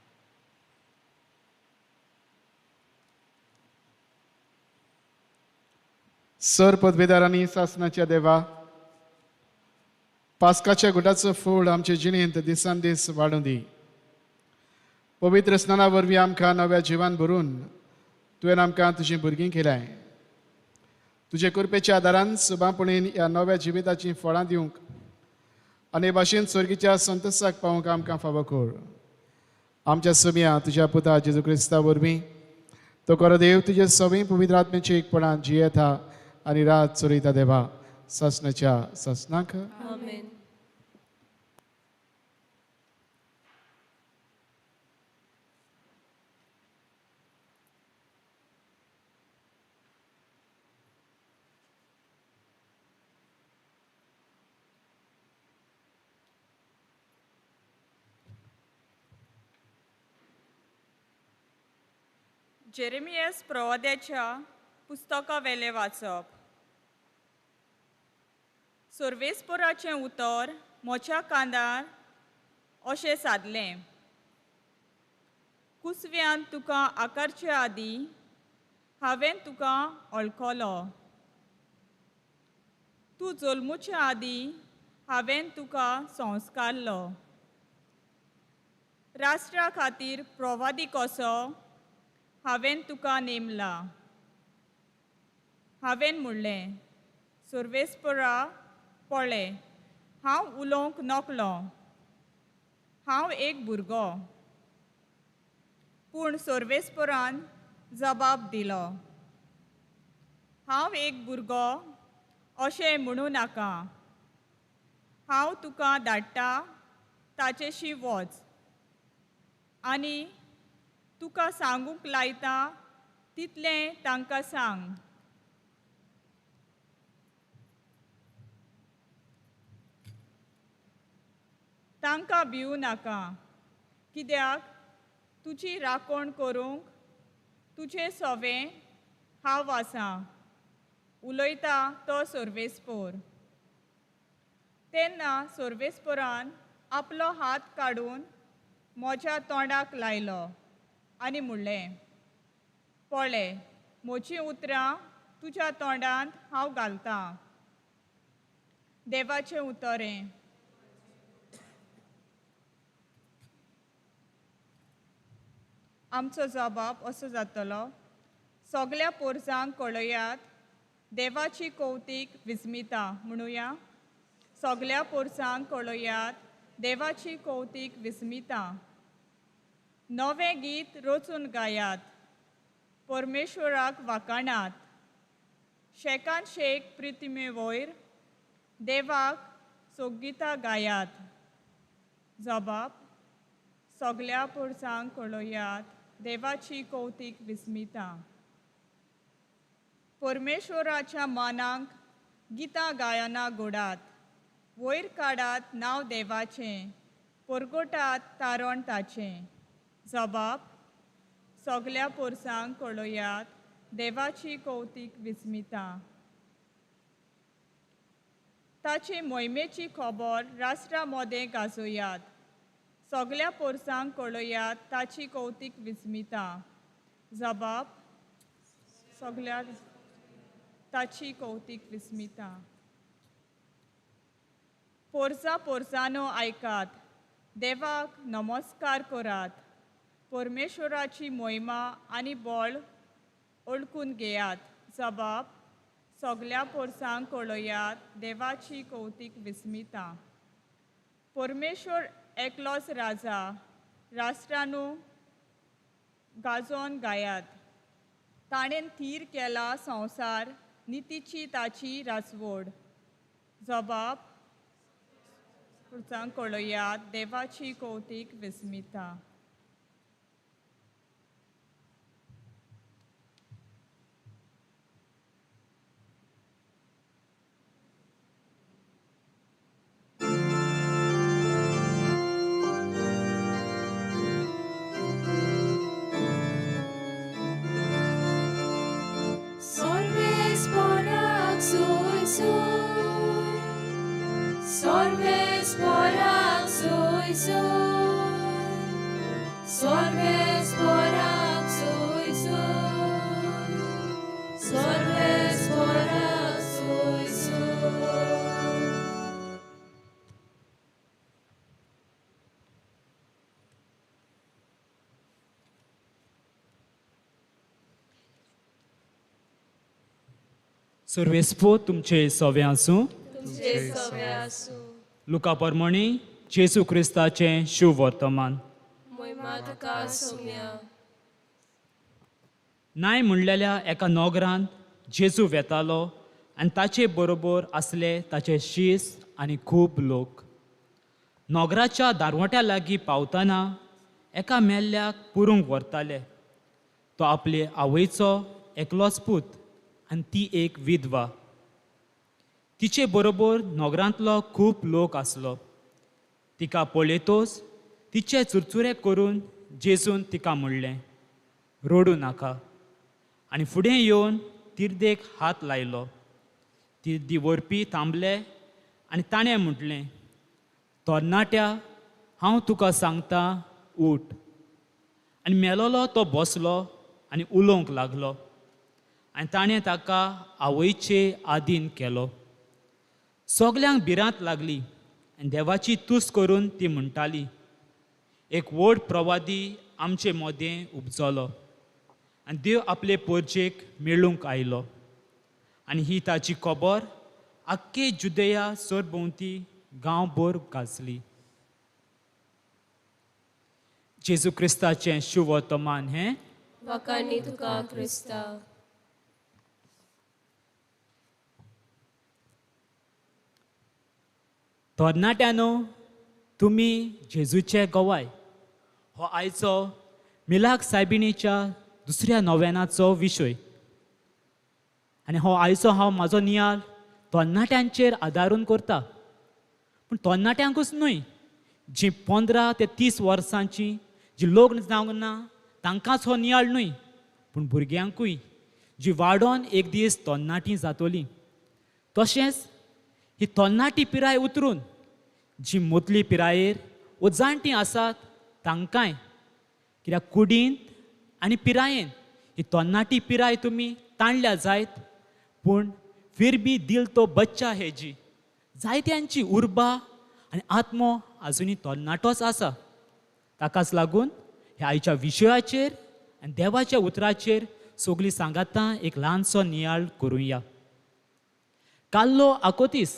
सर पदवेदारांनी सासनाच्या देवा, पास्काच्या गुटाचो फूल आमचे जिणेंत दिसान दीस वाडूं दी. पवित्र स्नाना वरवीं आमकां नव्या जिवान भरून तुवें आमकां तुजीं भुरगीं केल्याय. तुजे कृपेच्या आदारान सुबापणेन ह्या नव्या जिविताचीं फळां दिवंक आनी भाशेन स्वर्गीच्या संतोशाक पावूंक आमकां फावो कर. आमच्या सुमया तुज्या पुता जेजू क्रिस्ता वरवीं तो खरो देव तुजे सगळीं पवित्र आत्म्याची एकपणान जियेता आनी रात चलयता देवा सासनाच्या सासनाक. आमेन. जेरेमियस प्रवाद्याच्या पुस्तकावेलें वाचप. सर्वेस्पोराचें उतर म्हज्या कांदार अशें सादलें, कुसव्यान तुका आकारचे आदीं हांवें तुका वळखलो, तूं जल्मुचे आदीं हांवें तुका संस्कारलो. राष्ट्रा खातीर प्रवादी कसो हांवें तुका नेमला. हांवें म्हणलें, सर्वेस्परा पळय, हांव उलोवंक नकलो, हांव एक भुरगो. पूण सर्वेस्परान जबाब दिलो, हांव एक भुरगो अशें म्हणूं नाका, हांव तुका धाडटा ताचेशी वच आनी तुका सांगूंक लायता तितलें तांकां सांग. तांकां भिवू नाका, कित्याक तुजी राखण करूंक तुजें सवें हांव आसा, उलयता तो सर्वेस्पोर. तेन्ना सर्वेस्पोरान आपलो हात काडून म्हज्या तोंडाक लायलो आनी म्हणलें, पळय, म्हजीं उतरां तुज्या तोंडांत हांव घालतां. देवाचें उतर हें. आमचो जबाब असो जातलो, सगल्या पोरसांक कळयात देवाची कौतीक विस्मिता. म्हणुया, सगल्या पोरसांक कळयात देवाची कौतीक विस्मिता. नवें गीत रचून गायात, परमेश्वराक वाखाणात, शेकान शेक प्रितिमे वयर देवाक सोगितां गायात. जबाब, सगल्या पोरसांक कळयात देवाची कौतीक विस्मिता. परमेश्वराच्या मानाक गितां गायनां गोडात, वयर काडात नांव देवाचें, परगोटात तारण ताचें. जबाब, सगल्या पोरसांक कळयात देवाची कौतीक विस्मिता. ताची मोहिमेची खबर राष्ट्रा मदें गाजोयात, सगल्या पोरसांक कळयात ताची कौतीक विस्मिता. जबाब, सगल्या ताची कौतीक विस्मिता. पोरसा पोरसानो आयकात, देवाक नमस्कार करात, परमेश्वराची मोहिमा आनी बळ ओळखून घेयात. जबाब, सगल्या पोरसांक कळयात देवाची कौतीक विस्मिता. परमेश्वर एकलोच राजा, राष्ट्रानू गाजोवन गायात, ताणें थीर केला संवसार, नितीची ताची राजवड. जबाब, पोरसांक कळयात देवाची कौतीक विस्मिता. सर्वेस्पो तुमचे सवे आसूं. तुमचे सवे आसूं. लुका परमणी जेजू क्रिस्ताचें शुभवर्तमान. मोहिमा तुका सोम्या. नाय म्हणलेल्या एका नोगरांत जेजू वेतालो आनी ताचे बरोबर आसले ताचे शीस आनी खूब लोक. नोगराच्या दारवट्या लागीं पावतना एका मेल्ल्याक पुरूंक व्हरताले. तो आपले आवयचो एकलोच पूत आनी ती एक विधवा. तिचे बरोबर नोगरांतलो खूब लोक आसलो. तिका पळयतोच तिचे चुरचुरे करून जेजून तिका म्हणलें, रडूं नाका. आनी फुडें येवन तिर्देक हात लायलो. तिर्दी व्हरपी थांबले आनी ताणें म्हटलें, तरणाट्या, हांव तुका सांगता, उठ. आनी मेलोलो तो बसलो आनी उलोवंक लागलो आनी ताणें ताका आवयचे आदीन केलो. सगल्यांक भिरांत लागली आनी देवाची तुस्त करून ती म्हणटाली, एक व्हड प्रवादी आमचे मदें उपजलो आनी देव आपले पोरजेक मेळूंक आयलो. आनी ही ताची खबर आख्खे जुदया सरभोंवती गांवभर गाजली. जेजू क्रिस्ताचें शुभवर्तमान हें. वाखाणी तुका क्रिस्ता. तरणाट्यांनो, तुमी जेजूचे गवाय. हो आयचो मिलाक सायबिणीच्या दुसऱ्या नोवेनाचो विशय. आनी हो आयचो हांव म्हाजो नियाळ तरणाट्यांचेर आदारून करता. पूण तरणाट्यांकूच न्हय, जीं 15 ते 30 वर्सांची जी लग्न जावंक ना तांकांच हो नियाळ न्हय, पूण भुरग्यांकूय जी वाडोन एक दीस तरणाटीं जातलीं. तशेंच ही तरणाटी पिराय उतरून जी मोतली पिरायेर वो जाणटीं आसात तांकांय, कित्याक कुडींत आनी पिरायेन ही तरणाटी पिराय तुमी ताणल्या जायत, पूण फिर भी दिल तो बच्चा हे जी जायत्यांची उर्बा आनी आत्मो आजुनूय तरणाटोच आसा. ताकाच लागून ह्या आयच्या विशयाचेर आनी देवाच्या उतराचेर सगळीं सांगातां एक ल्हानसो नियाळ करुया. कार्लो आकोतीस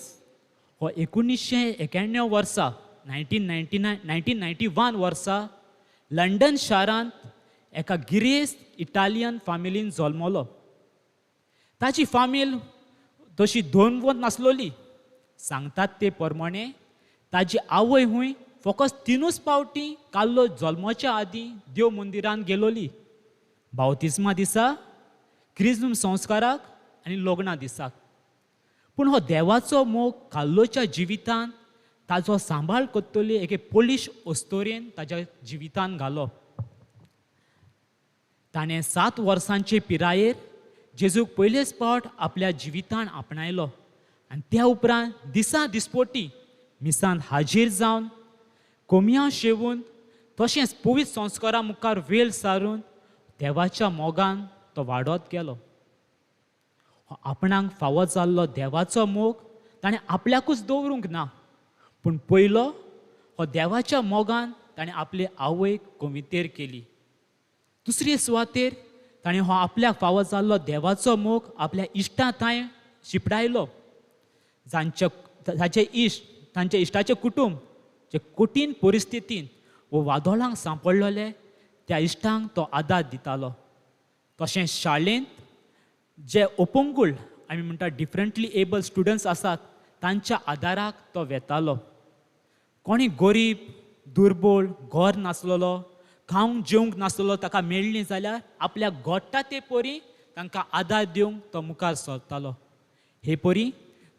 हो 1991 वर्सा 1991 वर्सा लंडन शारांत एका गिरेस्त इटालियन फामिलीन जल्मलो. ताची फामील तशी धनवंत नासलोली. सांगतात ते प्रमाणे ताजी आवय हुंय फकत 3 पावटी कार्लो जल्मच्या आदीं देव मंदिरांत गेलोली, बावतिज्मा दिसा, क्रिज्म संस्काराक आनी लग्ना दिसाक. पूण हो देवाचो मोग कार्लोच्या जिवितांत ताजो सांबाळ करतली एके पोलीश अस्तोरेन ताज्या जिवितांत घालो. ताणें 7 वर्सांचे पिरायेर जेजूक पयलेच फावट आपल्या जिवितान आपणायलो आनी त्या उपरांत दिसा दिसपोटी मिसांत हाजीर जावन कोमिया शेवून तशेंच पवित्र संस्कारा मुखार वेळ सारून देवाच्या मोगान तो वाडत गेलो. आपणाक फावो जाल्लो देवाचो मोग ताणें आपल्याकूच दवरूंक ना, पूण पयलो हो देवाच्या मोगान ताणें आपले आवयक कोवितेर केली. दुसरे सुवातेर ताणें हो आपल्याक फावो जाल्लो देवाचो मोग आपल्या इश्टां थांय शिपडायलो. जांचे इश्ट, तांच्या इश्टाचें कुटुंब जे कठीण परिस्थितीन वो वादोळांक सांपडलेले त्या इश्टांक तो आदार दितालो. तशेंच शाळेंत जे अपंगूळ आमी म्हणटा डिफरंटली एबल स्टुडंट्स आसात तांच्या आदाराक तो वेतालो. कोणी गरीब, दुर्बळ, घर नासलेलो, खावंक जेवंक नासलेलो ताका मेळ्ळी जाल्यार आपल्याक घडटा ते परी तांकां आदार दिवंक तो मुखार सरतालो. हे परी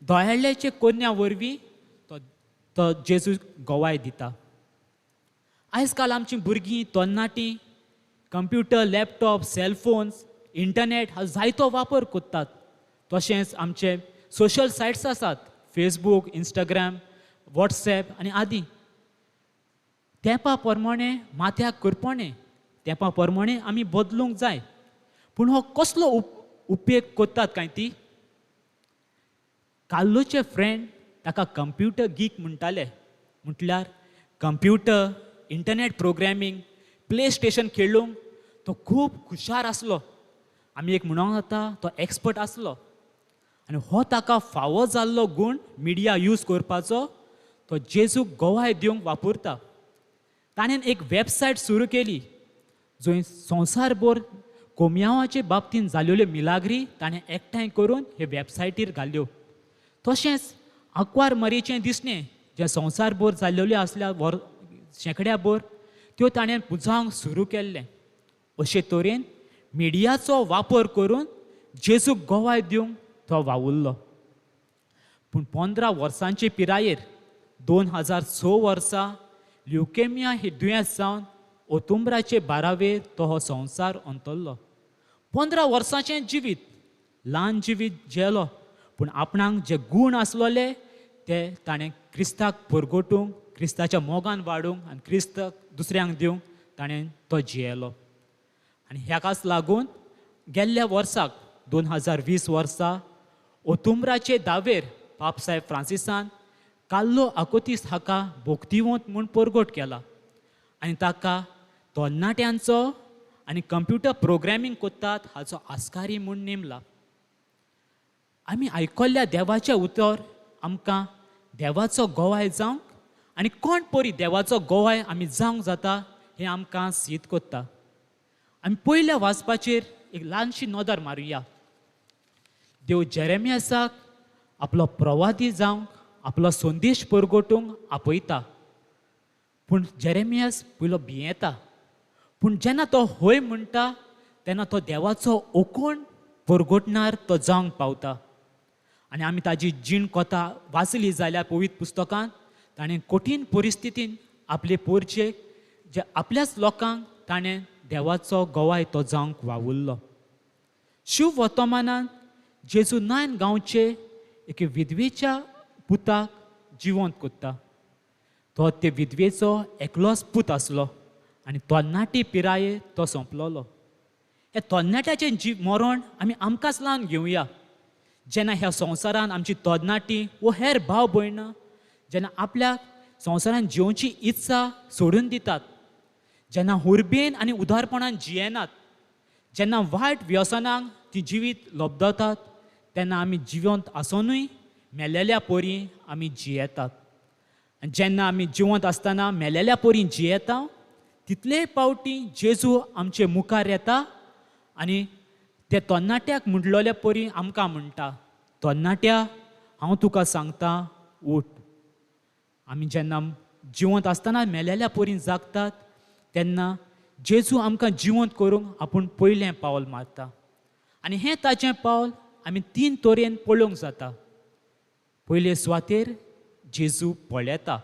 दयाळ्याचे कोन्या वरवीं तो जेजू गवाय दिता. आयज काल आमची भुरगीं तरणाटीं कंप्युटर, लॅपटॉप, सेलफोन्स, इंटरनेट हा जायतो वापर करतात. तशेंच आमचे सोशल सायट्स आसात, फेसबूक, इंस्टाग्राम, वॉट्सॅप आनी आदी. तेंपा प्रमाणे माथ्याक करपणें, तेंपा प्रमाणे आमी बदलूंक जाय. पूण हो कसलो उपेग करतात काय ती? कार्लोचे फ्रेंड ताका कंप्युटर गीक म्हणटाले. म्हटल्यार computer, internet programming, play station खेळूंक तो खूब हुशार आसलो. आमी एक म्हणूंक जाता तो एक्सपर्ट आसलो. आनी हो ताका फावो जाल्लो गूण मिडिया यूज करपाचो तो जेजूक गवाय दिवंक वापरता. ताणें एक वेबसायट सुरू केली जंय संवसारभर कोमयांवाचे बाबतींत जाल्ल्यो मिलाग्री ताणें एकठांय करून हे वेबसायटीर घाल्ल्यो. तशेंच आंकवार मरेचें दिसणें जें संवसारभर जाल्ल्यो आसल्या वर शेंकड्या भर त्यो ताणें पुजावंक सुरू केल्लें. अशे तरेन मिडियाचो वापर करून जेजूक गवाय दिवंक तो वावुरलो. पूण 15 वर्सांचे पिरायेर 2006 वर्सा ल्युकेमिया ही दुयेंस जावन ओतुंबराचे 12वेर तो हो संवसार अंतरलो. 15 वर्सांचें जिवीत, ल्हान जिवीत जेलो, पूण आपणाक जे गूण आसलोले ते ताणें क्रिस्ताक परगटूंक, क्रिस्ताच्या मोगान वाडूंक आनी क्रिस्ताक दुसऱ्यांक दिवंक ताणें तो जियेलो. आनी ह्याकाच लागून गेल्ल्या वर्साक 2020 वर्सा ओतुंबराचे 10वेर पापसाहेब फ्रांसिसान कार्लो आकोतीस हाका भोक्तिवंत म्हूण परगट केला आनी ताका तरणाट्यांचो आनी कंप्युटर प्रोग्रॅमींग करतात हाचो आस्कारी म्हूण नेमला. आमी आयकल्ल्या देवाचें उतर आमकां देवाचो गवाय जावंक आनी कोण परी देवाचो गवाय आमी जावंक जाता हें आमकां सीद करता. आमी पयल्या वाचपाचेर एक ल्हानशी नदर मारुया. देव जेरेमियासाक आपलो प्रवादी जावंक, आपलो संदेश परगटूंक आपयता. पूण जेरेमियास पयलो भियेता. पूण जेन्ना तो हय म्हणटा तेन्ना तो देवाचो ओकोण परगटणार तो जावंक पावता. आनी आमी ताजी जीण कथा वाचली जाल्यार पवित्र पुस्तकांत ताणें कठीण परिस्थितीन आपले पोरचेक जे आपल्याच लोकांक ताणें देवाचो गवाय तो जावंक वावुरलो. शिव वर्तमानान जेजू नायन गांवचे एके विधवेच्या पुताक जिवंत करता. तो ते विधवेचो एकलोच पूत आसलो आनी तरणाटी पिरायेर तो सोंपलोलो. हे तरणाट्याचें जी मरण आमी आमकांच लावन घेवया. जेन्ना ह्या संवसारान आमची तरणाटी वो हेर भाव भयणां जेन्ना आपल्याक संवसारान जिवची इत्सा सोडून दितात, जेन्ना हुरबेन आनी उदारपणान जियेनात, जेन्ना वायट व्यसनांक ती जिवीत लब्दतात, तेन्ना आमी जिवंत आसोनूय मेलेल्या परी आमी जियेतात. आनी जेन्ना आमी जिवंत आसतना मेलेल्या परी जियेता तितले पावटी जेजू आमचे मुखार येता आनी ते तरणाट्याक म्हणलोले परी आमकां म्हणटा, तरणाट्या हांव तुका सांगता उठ. आमी जेन्ना जिवंत आसतना मेलेल्या परी जागतात तेन्ना जेजू आमकां जिवंत करूंक आपूण पयलें पावल मारता. आनी हें ताचें पावल आमी 3 तरेन पळोवंक जाता. पयले सुवातेर जेजू पळयता.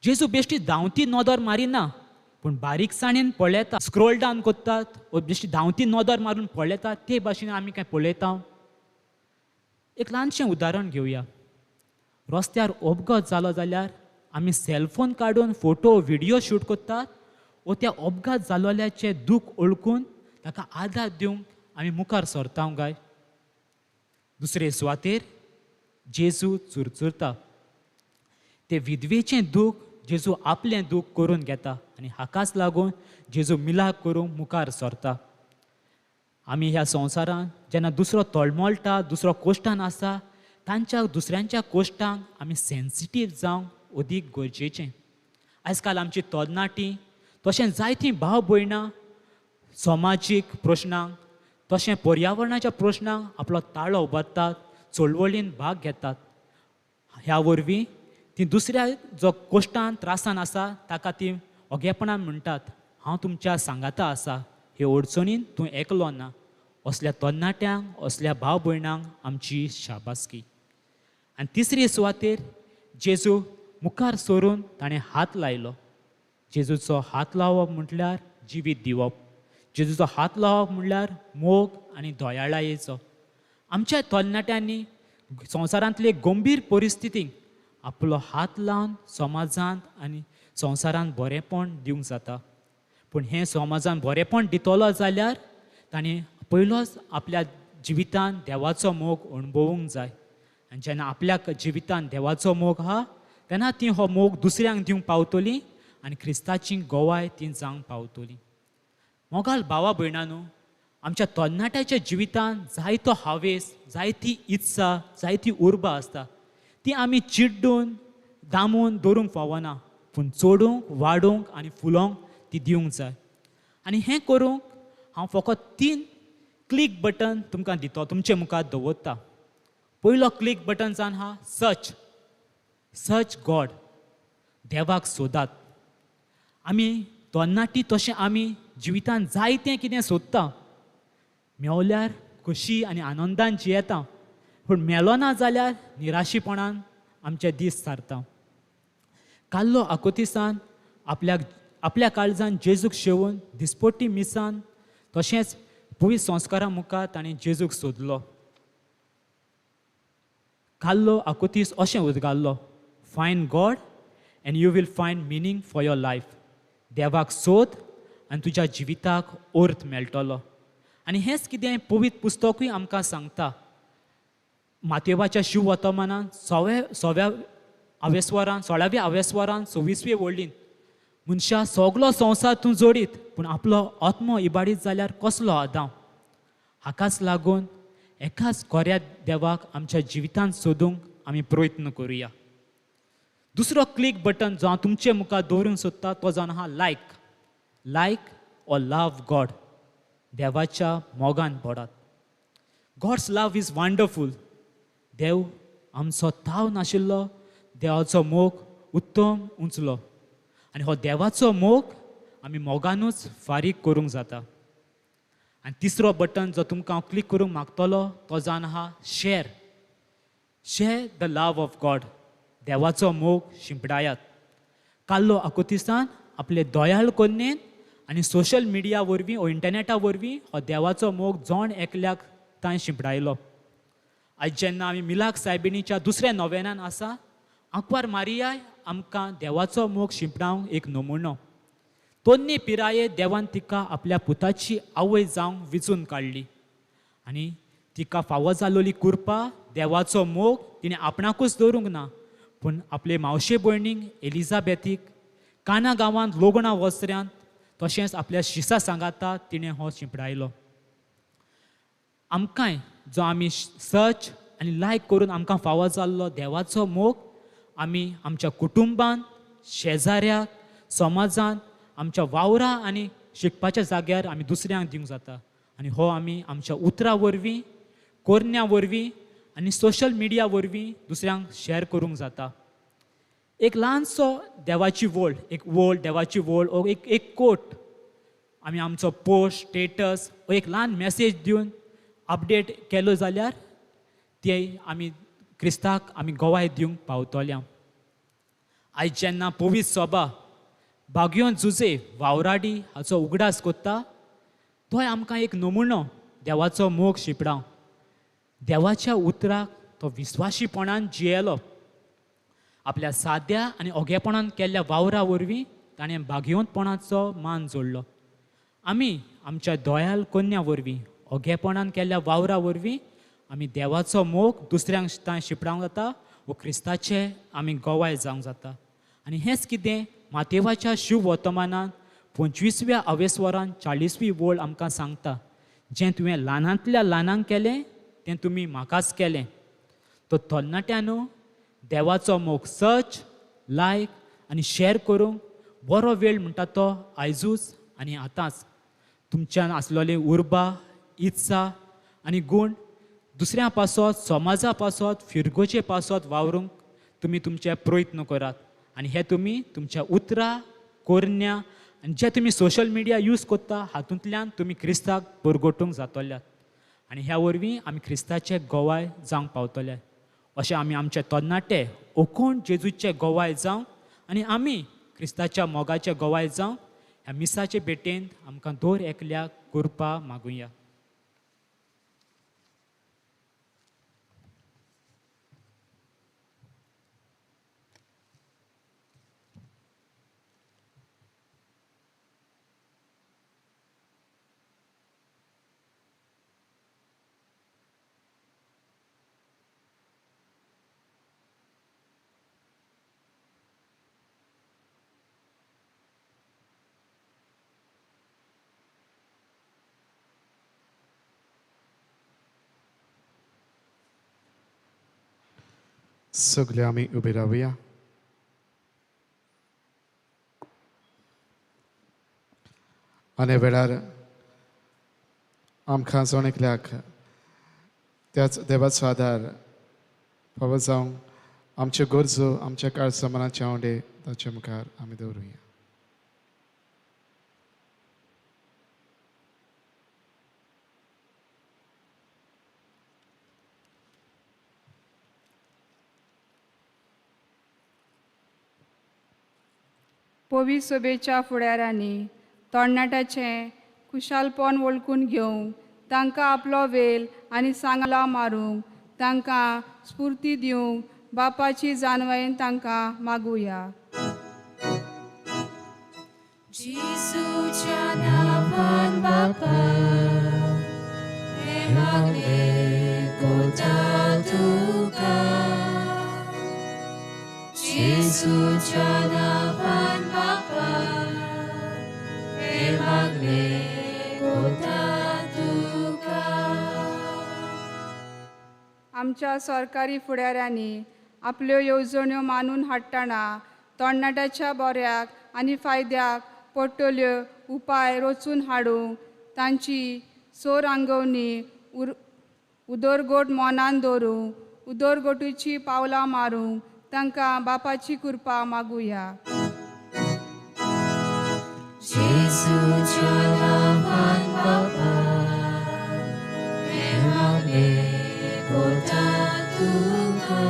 जेजू बेश्टी धांवती नदर मारिना पूण बारीकसाणेन पळयता. स्क्रोल डावन करतात वो बेश्टी धांवती नदर मारून पळयतात ते भाशेन आमी कांय पळयता. एक ल्हानशें उदाहरण घेवया. रस्त्यार अपघात जालो जाल्यार आमी सेलफोन काडून फोटो व्हिडियो शूट करतात वो त्या अपघात जालोल्याचें दूख ओळखून ताका आदार दिवंक आमी मुखार सरता काय. दुसरे सुवातेर जेजू चुरचुरता. ते विधवेचें दूख जेजू आपलें दूख करून घेता आनी हाकाच लागून जेजू मिलाग करूंक मुखार सरता. आमी ह्या संवसारांत जेन्ना दुसरो तळमळटा, दुसरो कोश्टान आसा, तांच्या दुसऱ्यांच्या कोश्टांक आमी सेन्सिटीव जावंक अदीक गरजेचें. आयज काल आमची तरणाटी तशें जायतीं भाव भयणां समाजीक प्रश्नांक तशें पर्यावरणाच्या प्रश्नांक आपलो ताळो उबारतात, चळवळीन भाग घेतात. ह्या वरवीं ती दुसऱ्या जो कोश्टान त्रासान आसा ताका ती ओगेपणान म्हणटात, हांव तुमच्या सांगाता आसा, हे अडचणीन तूं एकलो ना. असल्या तरणाट्यांक, असल्या भाव भयणांक आमची शाबासकी. आनी तिसरी सुवातेर जेजू मुखार सरून ताणें हात लायलो. जेजूचो हात लावप म्हटल्यार जिवीत दिवप. जेजूचो हात लावप म्हटल्यार मोग आनी दयाळायेचो. आमच्या तरणाट्यांनी संवसारांतले गंभीर परिस्थितीक आपलो हात लावन समाजांत आनी संवसारांत बरेंपण दिवंक जाता. पूण हें समाजान बरेंपण दितलो जाल्यार ताणें पयलोच आपल्या जिवितांत देवाचो मोग अणभवूंक जाय. आनी जेन्ना आपल्या जिवितांत देवाचो मोग आहा तेन्ना ती हो मोग दुसऱ्यांक दिवंक पावतली आनी क्रिस्ताची गवाय ती जावंक पावतली. मोगाल भावा भयणांनो, आमच्या तरणाट्याच्या जिवितांत जायतो हावेस, जायती इत्सा, जायती उर्बा आसता. ती आमी चिड्डून दामून दवरूंक फावना, पूण चडूंक, वाडूंक आनी फुलोवंक ती दिवंक जाय. आनी हें करूंक हांव फकत 3 क्लिक बटन तुमकां दितो, तुमचे मुखार दवरता. पयलो क्लिक बटन जावन आहा सर्च, सर्च गॉड, देवाक सोदात. आमी तरणाटी तशें आमी जिवितांत जायतें कितें सोदता, मेवल्यार खोशी आनी आनंदान जियेता, पूण मेलो ना जाल्यार निराशीपणान आमचे दीस सारता. काल्लो आकोतिसान आपल्याक आपल्या काळजान जेजूक शेवून दिसपट्टी मिसान तशेंच पवित्र संस्कारा मुखार ताणें जेजूक सोदलो. काल्लो आकोतीस अशें उदगारलो, find God and you will find meaning for your life. देवाक सोद आनी तुज्या जिविताक अर्थ मेळटलो. आनी हेंच कितें पवित्र पुस्तकूय आमकां सांगता. मातेवाच्या शिव वर्तमानान सव्या आवेस्वरान 16व्या आवेस्वरान 26वे वळीन मनशा सगलो संवसार तूं जोडीत पूण आपलो आत्मो इबाडीत जाल्यार कसलो आदाव. हाकाच लागून एकाच खऱ्या देवाक आमच्या जिवितांत सोदूंक आमी प्रयत्न करुया. दुसरो क्लिक बटन जो हांव तुमचे मुखार दवरूंक सोदता तो जावन आहा लायक, लायक ऑर लव गॉड. देवाच्या मोगान पडात. God's love is wonderful. देव आमचो ताव नाशिल्लो, देवाचो मोग उत्तम उंचलो आनी हो देवाचो मोग आमी मोगानूच फारीक करूंक जाता. आनी तिसरो बटन जो तुमकां हांव क्लिक करूंक मागतलो तो जावन आहा share, share the love of God. देवाचो मोग शिंपडायात. काल्लो आकोतिसान आपले दयाळ कोन्नेन आनी सोशल मिडिया वरवीं ओ इंटरनेटा वरवीं हो देवाचो मोग जण एकल्याक ताणें शिंपडायलो. आयज जेन्ना आमी मिलाक सायबिणीच्या दुसऱ्या नोवेनान आसा, आंकवार मारियाय आमकां देवाचो मोग शिंपडावंक एक नमुनो. तोन्नी पिराये देवान तिका आपल्या पुताची आवय जावंक विचून काडली आनी तिका फावो जालोली कृपा, देवाचो मोग तिणें आपणाकूच दवरूंक ना, पूण आपले मावशे भयणीक एलिजाबेथीक काना गांवांत लोगणा वस्त्र्यांत तशेंच आपल्या शिसा सांगाता तिणें हो शिंपडायलो. आमकांय जो आमी सर्च आनी लायक करून आमकां फावो जाल्लो देवाचो मोग आमी आमच्या कुटुंबान, शेजाऱ्याक, समाजान, आमच्या वावरा आनी शिकपाच्या जाग्यार आमी दुसऱ्यांक दिवंक जाता. आनी हो आमी आमच्या उतरां वरवीं, कोरण्या वरवीं आनी सोशल मिडिया वरवीं दुसऱ्यांक शेअर करूंक जाता. एक ल्हानसो देवाची वळ, एक वळ, देवाची वळ ओ एक कोट आमी आमचो पोस्ट, स्टेटस ओ एक ल्हान मॅसेज दिवन अपडेट केलो जाल्यार ते आमी क्रिस्ताक आमी गोवाय दिवंक पावतल्या. आयज जेन्ना पवित्र सभा बागयोन जुजे वावराडी हाचो उगडास कोत्ता, तोय आमकां एक नमुनो देवाचो मोग शिंपडाव. देवाच्या उतराक तो विस्वाशीपणान जियेलो. आपल्या साद्या आनी ओगेपणान केल्ल्या वावरा वरवीं ताणें भाग्यवंतपणाचो मान जोडलो. आमी आमच्या दयाल कन्या वरवीं, ओगेपणान केल्ल्या वावरा वरवीं आमी देवाचो मोग दुसऱ्यांक तांय शिंपडावंक जाता वो क्रिस्ताचे आमी गोवाय जावंक जाता. आनी हेंच कितें मातेवाच्या शिव वर्तमानान 25व्या आवेस्वरान 40वी वळ आमकां सांगता, जें तुवें ल्हानांतल्या ल्हानांक केलें तें तुमी म्हाकाच केलें. तो तरणाट्यानो देवाचो मोग सर्च, लायक आनी शेअर करूंक बरो वेळ म्हणटा तो आयजूच आनी आतांच. तुमच्यान आसलेली उर्बा, इत्सा आनी गूण दुसऱ्या पासत, समाजा पासत, फिरगोचे पासत वावरूंक तुमी तुमचे प्रयत्न करात. आनी हे तुमी तुमच्या उतरां, कोरण्या आनी जे तुमी सोशल मिडिया यूज करता हातूंतल्यान तुमी क्रिस्ताक बरगोटूंक जातल्यात आनी ह्या वरवीं आमी क्रिस्ताचे गोवाय जावंक पावतले. अशें आमी आमचे तरणाटे ओकोण जेजूचे गोवाय जावंक आनी आमी क्रिस्ताच्या मोगाचे गोवाय जावंक ह्या मिसाचे भेटेंत आमकां दर एकल्याक कृपा मागुया. सगळे आमी उबे रावया. आनी वेळार आमकां जण एकल्याक त्याच देवाचो आदार फावो जावंक आमच्यो गरजो आमच्या काळजा मनाचे आंवडे ताचे मुखार आमी दवरुया. पवी सभेच्या फुडाऱ्यांनी तरणाट्याचें खुशालपण वळखून घेवंक तांकां आपलो वेल आनी सांगला मारूंक तांकां स्फूर्ती दिवंक बापाची जाणवायेन तांकां मागुया. जेजूच्या नांवान बापा हें मागणें कोता तुका. जेजूच्या नांवान बापा हें मागणें कोता तुका. आमच्या सरकारी फुडाऱ्यांनी आपल्यो येवजण्यो मानून हाडटना तरणाट्याच्या बऱ्याक आनी फायद्याक पडटल्यो उपाय रचून हाडूंक तांची सोर आंगवणी उदरगत मनान दवरूंक उदरगतीची पावलां मारूंक तांकां बापाची कृपा मागुया. जेजूच्या नांवान बापा हें मागणें कोता तुका.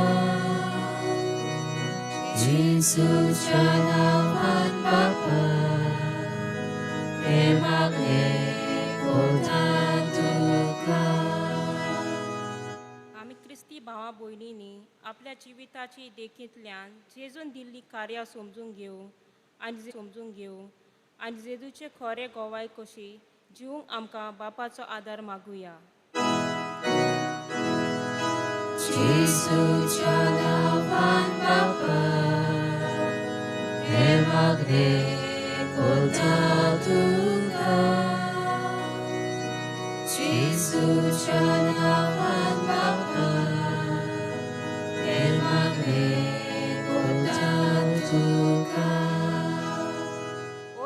जेजूच्या नांवान बापा हें मागणें कोता तुका. आमी क्रिस्ती भावा भयणींनी आपल्या जिविताची देखींतल्यान जेजून दिल्ली कार्यां समजून घेवंक आनी जेजूचे खरे गोवाय कशी जिवूंक आमकां बापाचो आदार मागुया. जेजूच्या नांवान बापा हें मागणें कोता तुका. जेजूच्या नांवान बापा हें मागणें कोता तुका.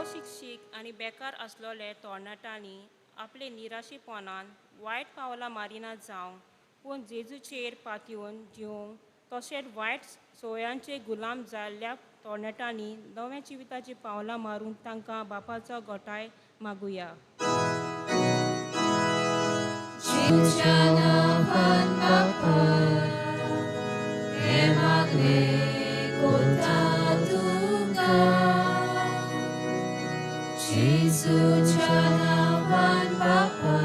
अशिक्षीक आनी बेकार आसलोले तरणाट्यांनी आपले निराशेपणान वायट पावलां मारिना जावंक पूण जेजूचेर पातयेवन जिवंक तशेंच वायट संवयांचे गुलाम जाल्ल्या तरणाट्यांनी नव्या जिविताची पावलां मारूंक तांकां बापाचो घटाय मागुया. जेजूच्या नांवान बापा हें मागणें कोता तुका. जेजूच्या नांवान बापा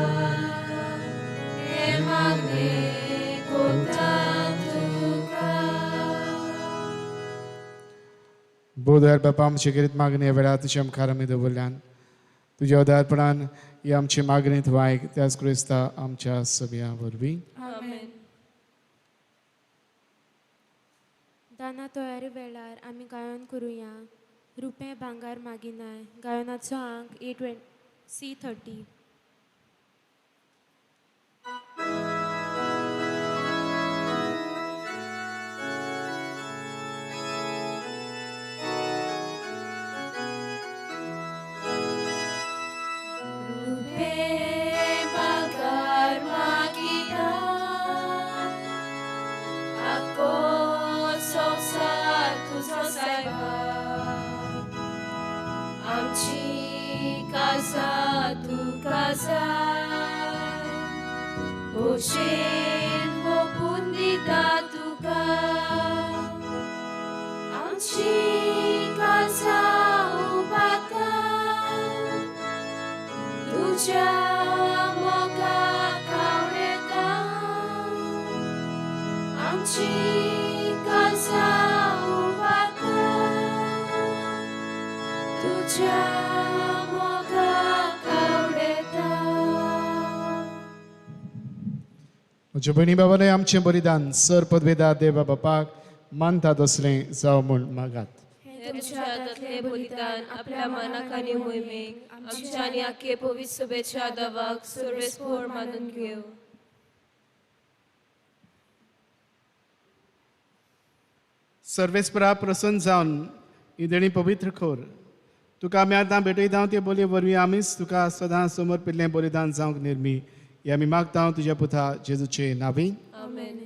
हें मागणें कोता तुका. बोधर बापा आमचे खेरीत मागणी वेळार तुज्या मुखार आमी दवरल्यान तुज्या उदारपणान ही आमची मागणी तूं आयक त्याच क्रिस्ता आमच्या सभ्या वरवीं. आमेन. दाना तयारी वेळार आमी गायन करुया. रुपें भांगर मागिनाय गायनाचो आंक 8C30. रुपें भांगर मागिनाय आख्खो संवसार तुजो सायबा. आमची काजा तुका जाय भोशेन ओंपून दिता तुका. आमची काजा उबाता तुज्या मोगाक आवडटा. आमची काजा उबाता तुज्या मोगाक आवडटा. म्हज्या भयणी बाबांनी आमचें बलिदान सर पदवेदा देवा बापाक मानता तसलें जावं म्हूण मागात. हें तुमच्या हातांतलें बलिदान आपल्या मनाक आनी मोहिमेक आमच्या आनी आख्खे पवित्र सभेच्या दावाक सर्वेस्पोर मानून घेवं. सर्वेस्परा प्रसन्न जावन ही देणी पवित्र खोर तुका आमी आतां भेटयता ते बोलये वरवीं आमीच तुका सदां समर्पिल्लें बलिदान जावंक निर्मी हे आमी मागता तुज्या पुता जेजूचे नावी. आमेन.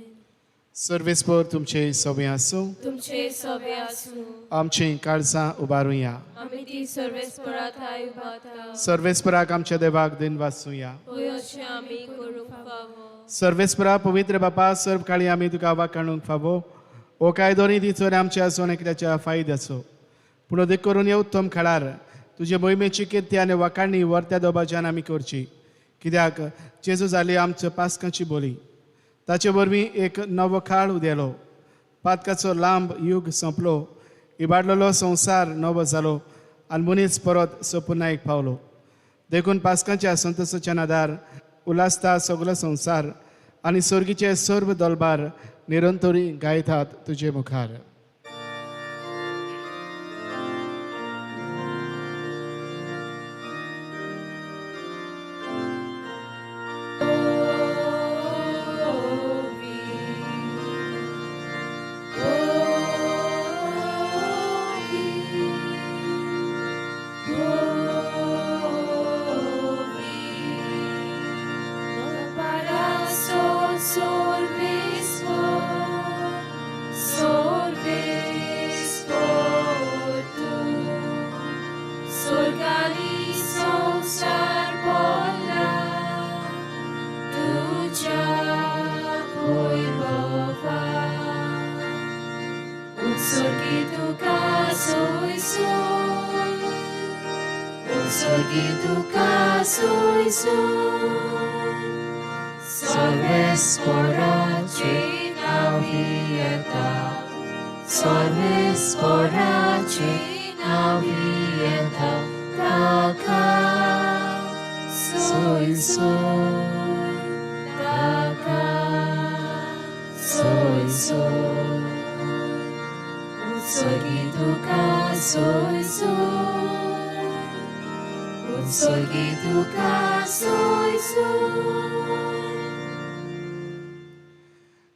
सर्वेस्पर तुमचे सवे आसूं. तुमचे सवे आसूं. आमचीं काळजां उबारुया. आमी ती सर्वेस्परा थाय उबारता. सर्वेस्पराक आमच्या देवाक दिन वाचुया. होय अशें आमी करूंक फावो. सर्वेस्परा पवित्र बापा सर्व काळी आमी तुका वाकाणूंक फावो हो कायदो न्ही ती आमच्या सण एकल्याच्या फायद्याचो पूण अदीक करून हे उत्तम काळार तुजे मोहिमेची किर्ती आनी वाकाणी वर्त्या दोबाच्यान आमी करची कित्याक जेजू जाली आमच्या पास्काची बोली ताचे वरवीं एक नवो काळ उदेलो पातकाचो लांब युग सोंपलो इबाडलेलो संवसार नवो जालो आनी मनीस परत सपुनायक पावलो देखून पास्काच्या संतोषाच्या नादार उल्हासता सगलो संवसार आनी सर्गीचे सर्व दलबार निरंतरी गायतात तुजे मुखार.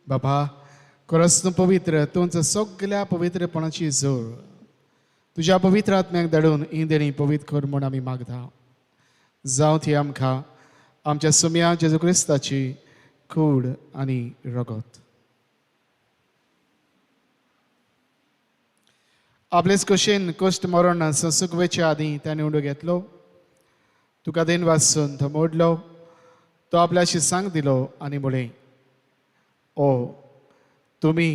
बाबा खरंच तूं पवित्र तुमच्या सगल्या पवित्रपणाची जोड तुज्या पवित्र आत्म्याक धाडून ही देणी पवित्र कर म्हूण आमी मागता. जावं ती आमकां आमच्या सुम्या जेजू क्रिस्ताची कूड आनी रगत. आपलेच कशेन कश्ट मरण संसूक वेचे आदीं ताणें उंडो घेतलो तुका then वाचून तो मोडलो तो आपल्याशी सांग दिलो आनी म्हणलें ओ तुमी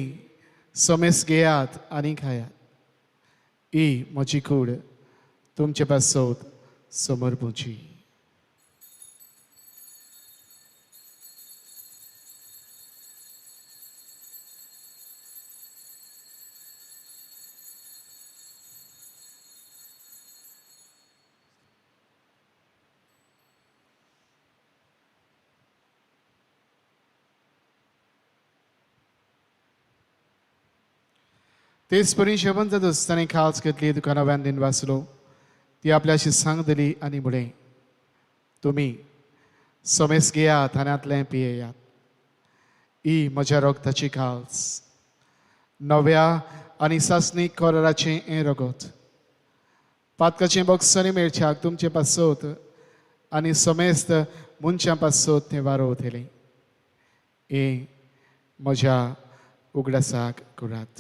समेस घेयात आनी खायात ही म्हजी कूड तुमचे पासत समर्पूची. तेच परी जेवण जातच ताणें खास घेतली तुका नव्यान दिन वाचलो ती आपल्याशी सांग दिली आनी म्हणलें तुमी समेस घेयात आनी पियेयात ही म्हज्या रगताची खास नव्या आनी सासणीक कराराचें हें रगत पातकाचें बक्षांनी मेळच्याक तुमचे पासत आनी समेस्त मनशां पासत तें वारोवतलें हें म्हज्या उगडासाक करात.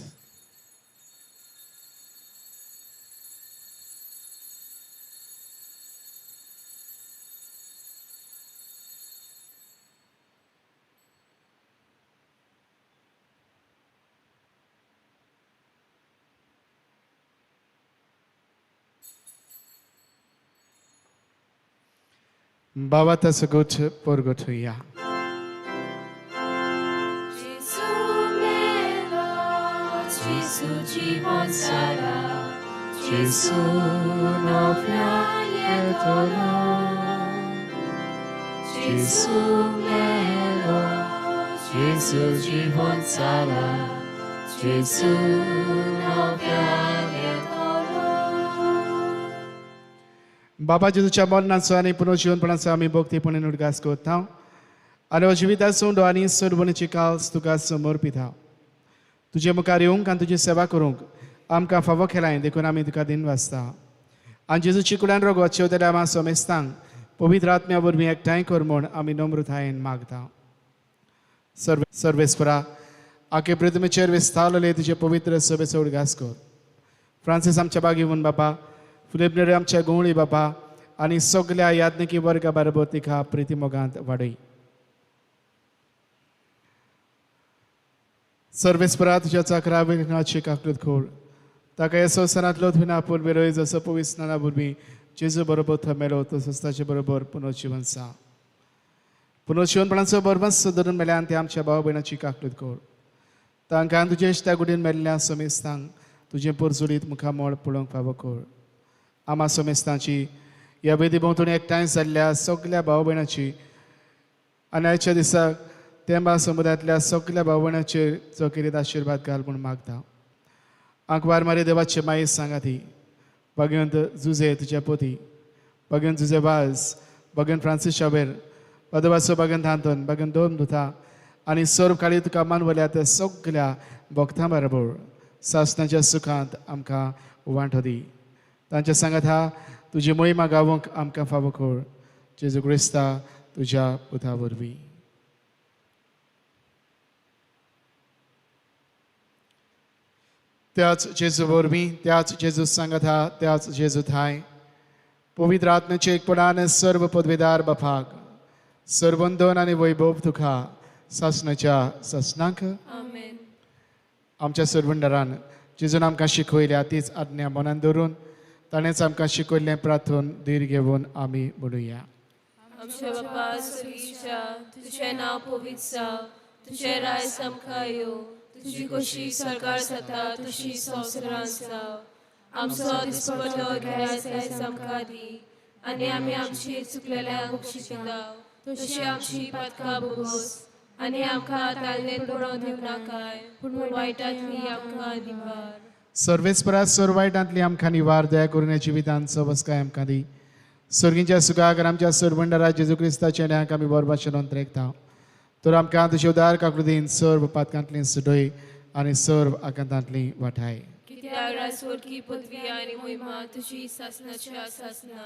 बाबा तसगुट परगट हुया. Gesù melo, Gesù जीवन सारा, Gesù नव्यायतलो. Gesù melo, Gesù जीवन सारा, Gesù नव्यायतलो. बाबा जेजूच्या मरणाचो आनी पुनर्जिवनपणाचो आमी भक्तीपणान उडगास करता आनी हो जिविताचो उंडो आनी सर्वणीची काल्स तुका समर्पिता. तुजे मुखार येवंक आनी तुजी सेवा करूंक आमकां फावो केलाय देखून आमी तुका दिन वाचता. आनी जेजूची कुडान रोगत शेवतल्या आमा सोमेस्तांक पवित्र आत्म्या वरवीं एकठांय कर म्हूण आमी नम्रतायेन मागता. सर्वेस्परा आखे पृथ्वीचेर विस्तारलेले तुजे पवित्र सभेचो उडगास कर. फ्रांसीस आमच्या बागेवन बापा, फिलीप नेरी आमच्या गवळी बापा आनी सगल्या याज्ञिकी वर्गा बरोबर तिका प्रिती मोगांत वाडय. सर्वेस्परा तुज्या चाकरा विघ्नाची काकूत खोड ताका ह्या संवसारांतलो धुना पुर्वेरोय जसो पवित्र स्नाना वरवीं जेजू बरोबर थमेलो तसोच ताचे बरोबर पुनर्जिवन सा. पुनर्जिवनपणाचो बरबस धरून मेल्यान ते आमच्या भाव भयणाची काकूत खोड तांकां तुजे त्या गुडीन मेल्ल्या समेस्तांक तुजें पोरजुलीत मुखामळ पळोवंक फावो कर. आमा समेस्तांची ह्या वेदी भोंवतणी एकठांय जाल्ल्या सगल्या भाव भयणाची आनी आयच्या दिसाक तेंबा समुदायांतल्या सगल्या भाव भयणाचेर चौकेरीत आशिर्वाद घाल म्हूण मागता. आंकवार मारी देवाचे माई सांगाती भगवंत जुजे तुज्या पोती, भगवंत जुजे वाज, भगवंत फ्रांसीस शावेर, पदवाचो भगवंत आंतोन, भगवंत दोन दुता आनी सर्व काळी तुका मानवल्या त्या सगल्या भक्तां बरोबर सासणाच्या सुखांत आमकां वांटो दी. तांच्या सांगात हा तुजी मोहिमा गावंक आमकां फावो कर. जेजू क्रिस्ता तुज्या पुता वरवीं. त्याच जेजू वरवीं, त्याच जेजू सांगात हा, त्याच जेजू थांय पवित्र आत्म्याचे एकपणान सर्व पदवीदार बापाक सर्वंदन आनी वैभव तुका सासणाच्या सासणाक. आमेन. आमच्या सर्वंडरान जेजून आमकां शिकयल्या तीच आज्ञा मनान धरून ताणेंच आमकां शिकयल्लें प्रार्थन धीर घेवन आमी म्हणुया. आमच्या बापा स्वर्गीच्या, तुजें नांव पवित्र जावं, तुजें राज आमकां येवं, तुजी खोशी सरकार जाता तशी संवसारांत जावं. आमचो दिसपट्टो गिरायक आयज आमकां दी आनी आमी आमची चुकलेल्यांक बक्षिता तशी आमची पातकां भोगोस आनी आमकां तालनेत पडोवंक दिवं नाकाय पूण वायटांतली आमकां निवार. सर्वेस्परा सर्व वायटांतली आमकां निवार. दया करून जिवितांत सवस्काय आमकां दी. सर्गींच्या सुखाक आमच्या सर्वंडरा जेजू क्रिस्ताच्या न्याक आमी बरोबर अंतरेकता तर आमकां तुजे उदार काकृतीन सर्व पातकांतली सुडय आनी सर्व आकांतांतली वाठाय. कित्याक राजवटकी पदवी आनी मोहिमा तुजी सासणाच्या सासना.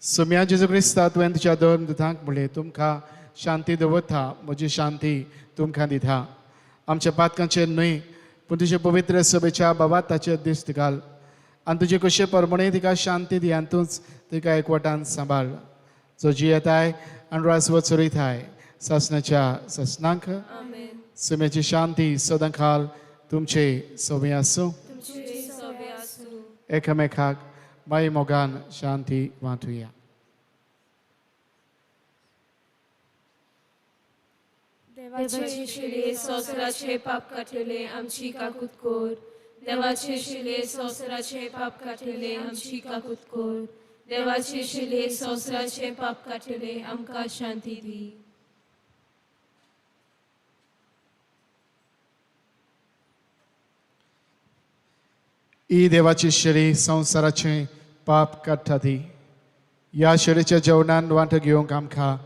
सोम्या जेजू क्रिस्ता तुवें तुज्या धर्म दुतांक म्हणलें तुमकां शांती दवरता, म्हजी शांती तुमकां दिता. आमच्या पातकांचेर न्हय पूण तुजे पवित्र सभेच्या बाबा ताचेर दिश्ट घाल आनी तुजे कशे परमणे तिका शांती दी आनी तूंच तिका एकवटान सांबाळ जो जियेताय आनी राजवट चलयताय सासणाच्या सासणाक. सुम्याची शांती सदां खाल तुमचे सोबे आसूं. एकामेकाक माई मोगान शांती वांटुया. देवाचे शिले संवसाराचे पाप काडटले आमची काकूत कर. देवाचे शिले संवसाराचे पाप काडटले आमची काकूत कर. देवाचे शिले संवसाराचे पाप काडटले आमकां शांती दी. ही देवाची शेळी संवसाराचे पाप काडटा ती. ह्या शेळीच्या जेवणान वांटो घेवंक आमकां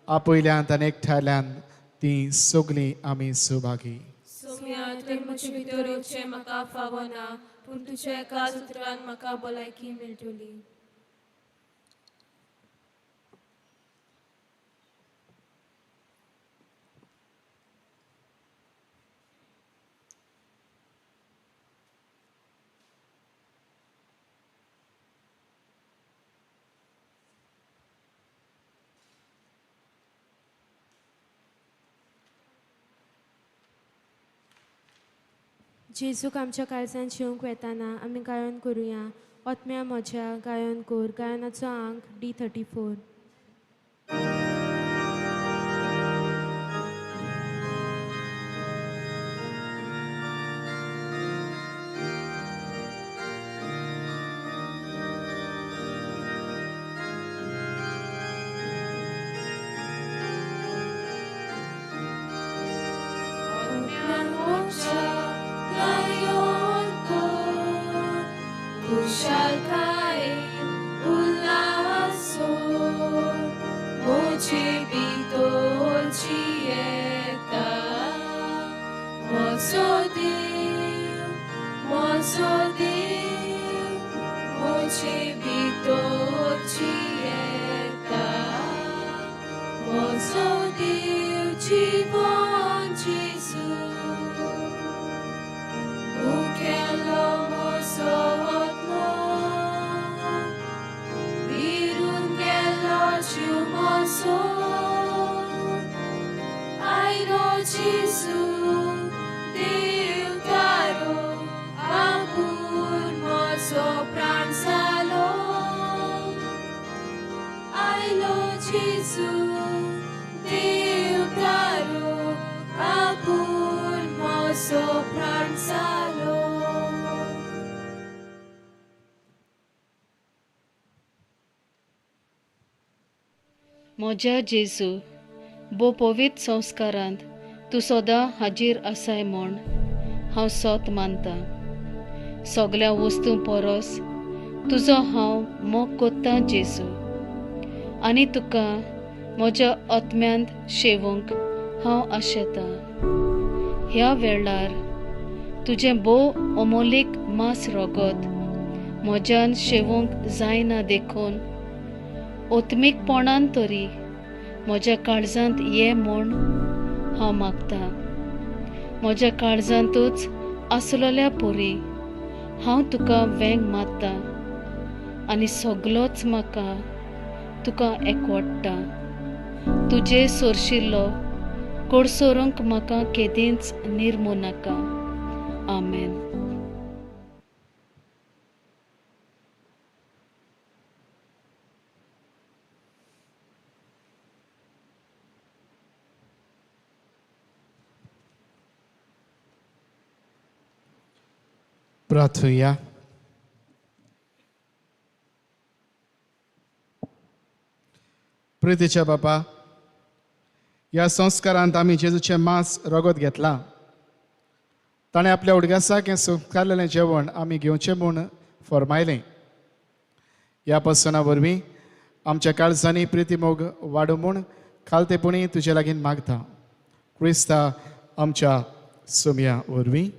आपयल्यान आनी एकठांयल्यान ती सगळीं आमी सहभागी. सोम्या तुवें म्हजे भितर येवचें म्हाका फावना पूण तुज्या एका उतरान म्हाका भलायकी मेळटली. जेजूक आमच्या काळजान शिवंक वेताना आमी गायन करुया. ओत्म्या म्हज्या गायन कर. गायनाचो आंक D34. Kushal kai ulaso. जेजू देवतारो कापून म्हजो प्राण जालो. आयलो जेजू देवतारो कापून म्हजो प्राण जालो. म्हज्या जेजू भोव पवित्र संस्कारांत तूं सदां हाजीर आसाय म्हूण हांव सोत मानतां. सगल्या वस्तूं परस तुजो हांव मोग कोत्तां जेजू, आनी तुका म्हज्या आत्म्यांत शेवूंक हांव आशेतां. ह्या वेळार तुजें भोव अमोलीक मांस रगत म्हज्यान शेवूंक जायना देखून ओत्मीकपणान तरी म्हज्या काळजांत ये म्हूण हांव मागतां. म्हज्या काळजांतूच आसलेल्या परी हांव तुका वेंग मारतां आनी सगलोच म्हाका तुका एकवडटा. तुजे सोरशिल्लो कोडसोरूंक म्हाका केदींच निर्मू नाका. आमेन. प्रार्थुया. प्रितीच्या बापा, ह्या संस्कारांत आमी जेजूचें मांस रगत घेतलां. ताणें आपल्या उडगासाक हें संस्कारलेलें जेवण आमी घेवचें म्हूण फर्मायलें. ह्या पसना वरवीं आमच्या काळजांनी प्रिती मोग वाडूं म्हूण खालतेपणी तुजे लागीं मागता. क्रिस्ता आमच्या सोमया वरवीं.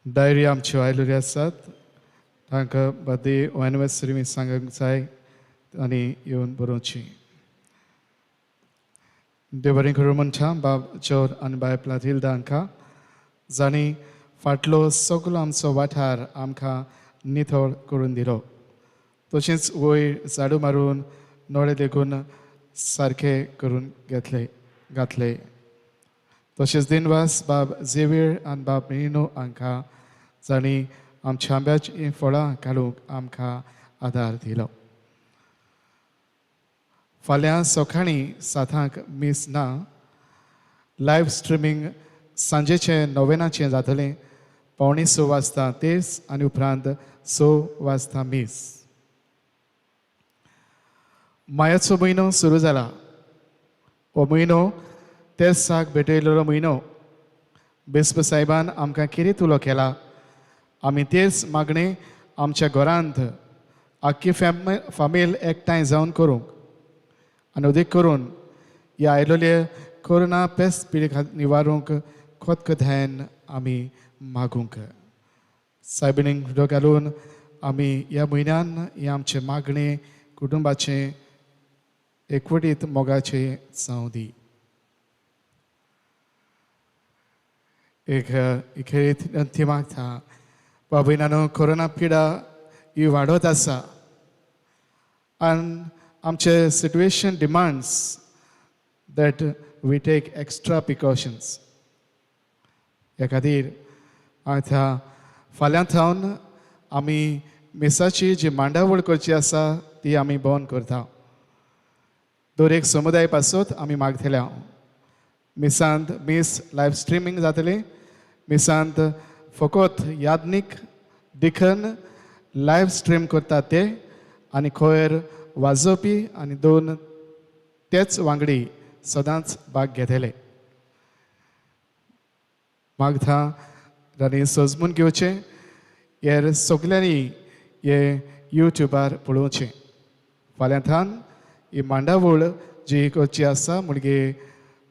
डायरी आमच्यो आयलेल्यो आसात, तांकां बर्थडे ओ एनिवर्सरी मी सांगूंक जाय आनी येवन बरोवची. देव बरें करूं म्हणटा बाब जोर आनी बाय प्लाथिल्दा हांकां, जांणी फाटलो सगलो आमचो वाठार आमकां नितळ करून दिलो. तशेंच वयर झाडू मारून नळे देखून सारके करून घेतले घातले. तशेंच दिनवास बाब झेवियर आनी बाब मेनिनो हांकां, जांणी आमच्या आंब्याचीं फळां काडूंक आमकां आदार दिलो. फाल्यां सकाळीं 7 मीस ना. लायव्ह स्ट्रिमींग सांजेचें 9 जातलें. 5:45 वाजता तेर्स आनी उपरांत 6 वाजता मीस. मायाचो म्हयनो सुरू जाला. हो म्हयनो तेर्साक भेटयलेलो म्हयनो. बिस्प साहेबान आमकां कितें उलो केला, आमी तेच मागणें आमच्या घरांत आख्खी फामील एकठांय जावन करूंक आनी अदीक करून ह्या आयलेले कोरोना पेस्त पिडे निवारूंक खतखत्यान आमी मागूंक. सायबिणींक फुडो घालून आमी ह्या म्हयन्यान हें आमचें मागणें कुटुंबाचें एकवटीत मोगाचें जावं दी. एक इखेरीत मागता बाबयनानो, कोरोना पिडा ही वाडत आसा आनी आमचे situation demands that we take extra precautions. ह्या खातीर आतां फाल्यां थावन आमी मिसाची जी मांडावळ करची आसा ती आमी बंद करता. दर एक समुदाय पासत आमी मागतले. मिसांत मीस लायव्ह स्ट्रिमींग जातलें. मिसांत फकत याज्ञीक डिकन लायव्ह स्ट्रीम करतात ते आनी कोयर वाजोवपी आनी 2 तेच वांगडी सदांच भाग घेतले. मागता आनी सजमून घेवचें हेर सगल्यांनी हे युट्यूबार पळोवचें. फाल्यां थावन ही मांडावळ जी करची आसा म्हणजे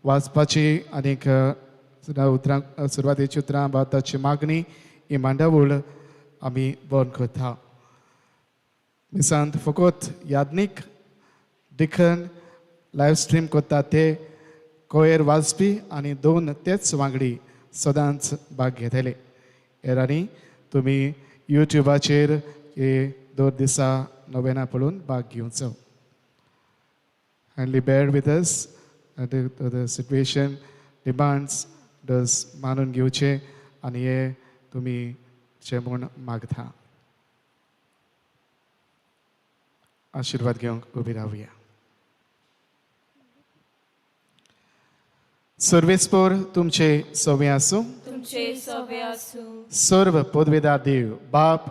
वाचपाची आनीक उतरां सुरवातेची उतरां भाताची मागणी ही मांडावळ आमी बंद करता. मिसांत फकत याज्ञीक डिकन लायव्ह स्ट्रीम करता ते कोयर वाजपी आनी 2 तेच वांगडी सदांच भाग घेतले. हेरांनी तुमी युट्युबाचेर हे दर दिसा नोवेना पळोवन भाग घेवचो. Kindly bear with us. The situation demands does मानून घेवचें आनी हे तुमी जे म्हूण मागता. आशिर्वाद घेवंक उबी रावया. सर्वेस्पोर तुमचे सवे आसूं, तुमचे सवे आसूं. सर्व पदवेदार देव बाप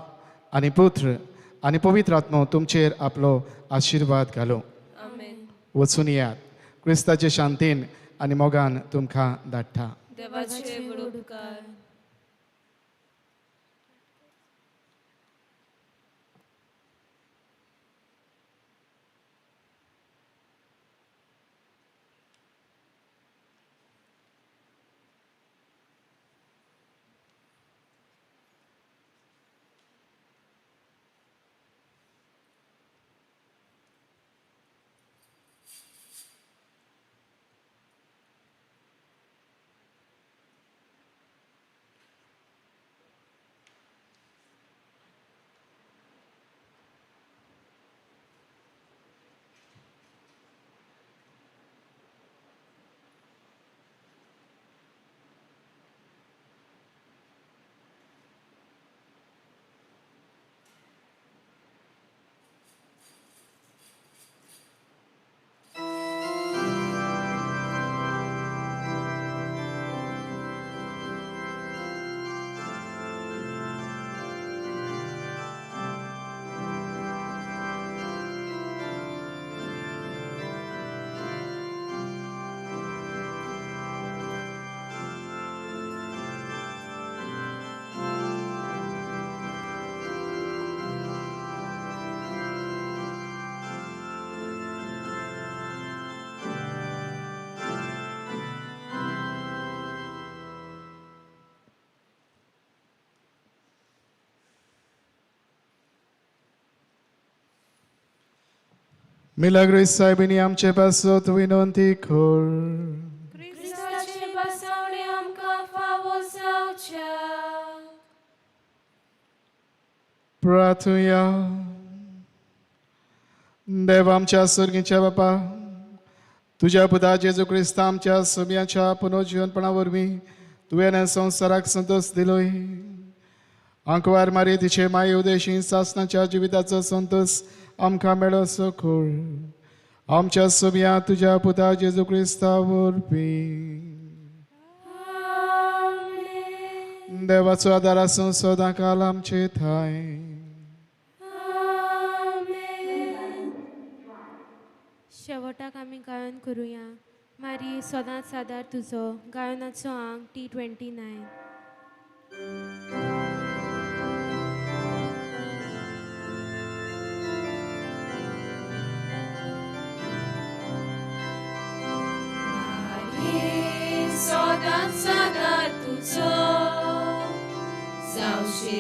आनी पुत्र आनी पवित्र आत्मो तुमचेर आपलो आशिर्वाद घालूं. आमेन. वचून येयात, क्रिस्ताचे शांतीन आनी मोगान तुमकां धाडटा. देवाचे व्हड उपकार. मिलाग्रो सायबिणी आमचे पासत विनंती कर. क्रिस्ताचे बसवणे आमकां फावो जावच्या. प्रार्थुया. देव आमच्या सर्गीच्या बापा, तुज्या पुता जेजू क्रिस्ता आमच्या सोम्याच्या पुनर्जिवनपणा वरवीं तुवें संवसाराक संतोष दिलोय. आंकवार मारी तिचे माये उदेशी सासणाच्या जिविताचो संतोष आमकां मेळो सखोळ. आमच्या सोम्या तुज्या पुता जेजू क्रिस्ता वरवीं. देवाचो आदार आसूं सदां काल आमचे थांय. शेवटाक आमी गायन करुया. मारी सदांच आदार तुजो, गायनाचो आंक T29. सदांच आदार तुजो, जावशे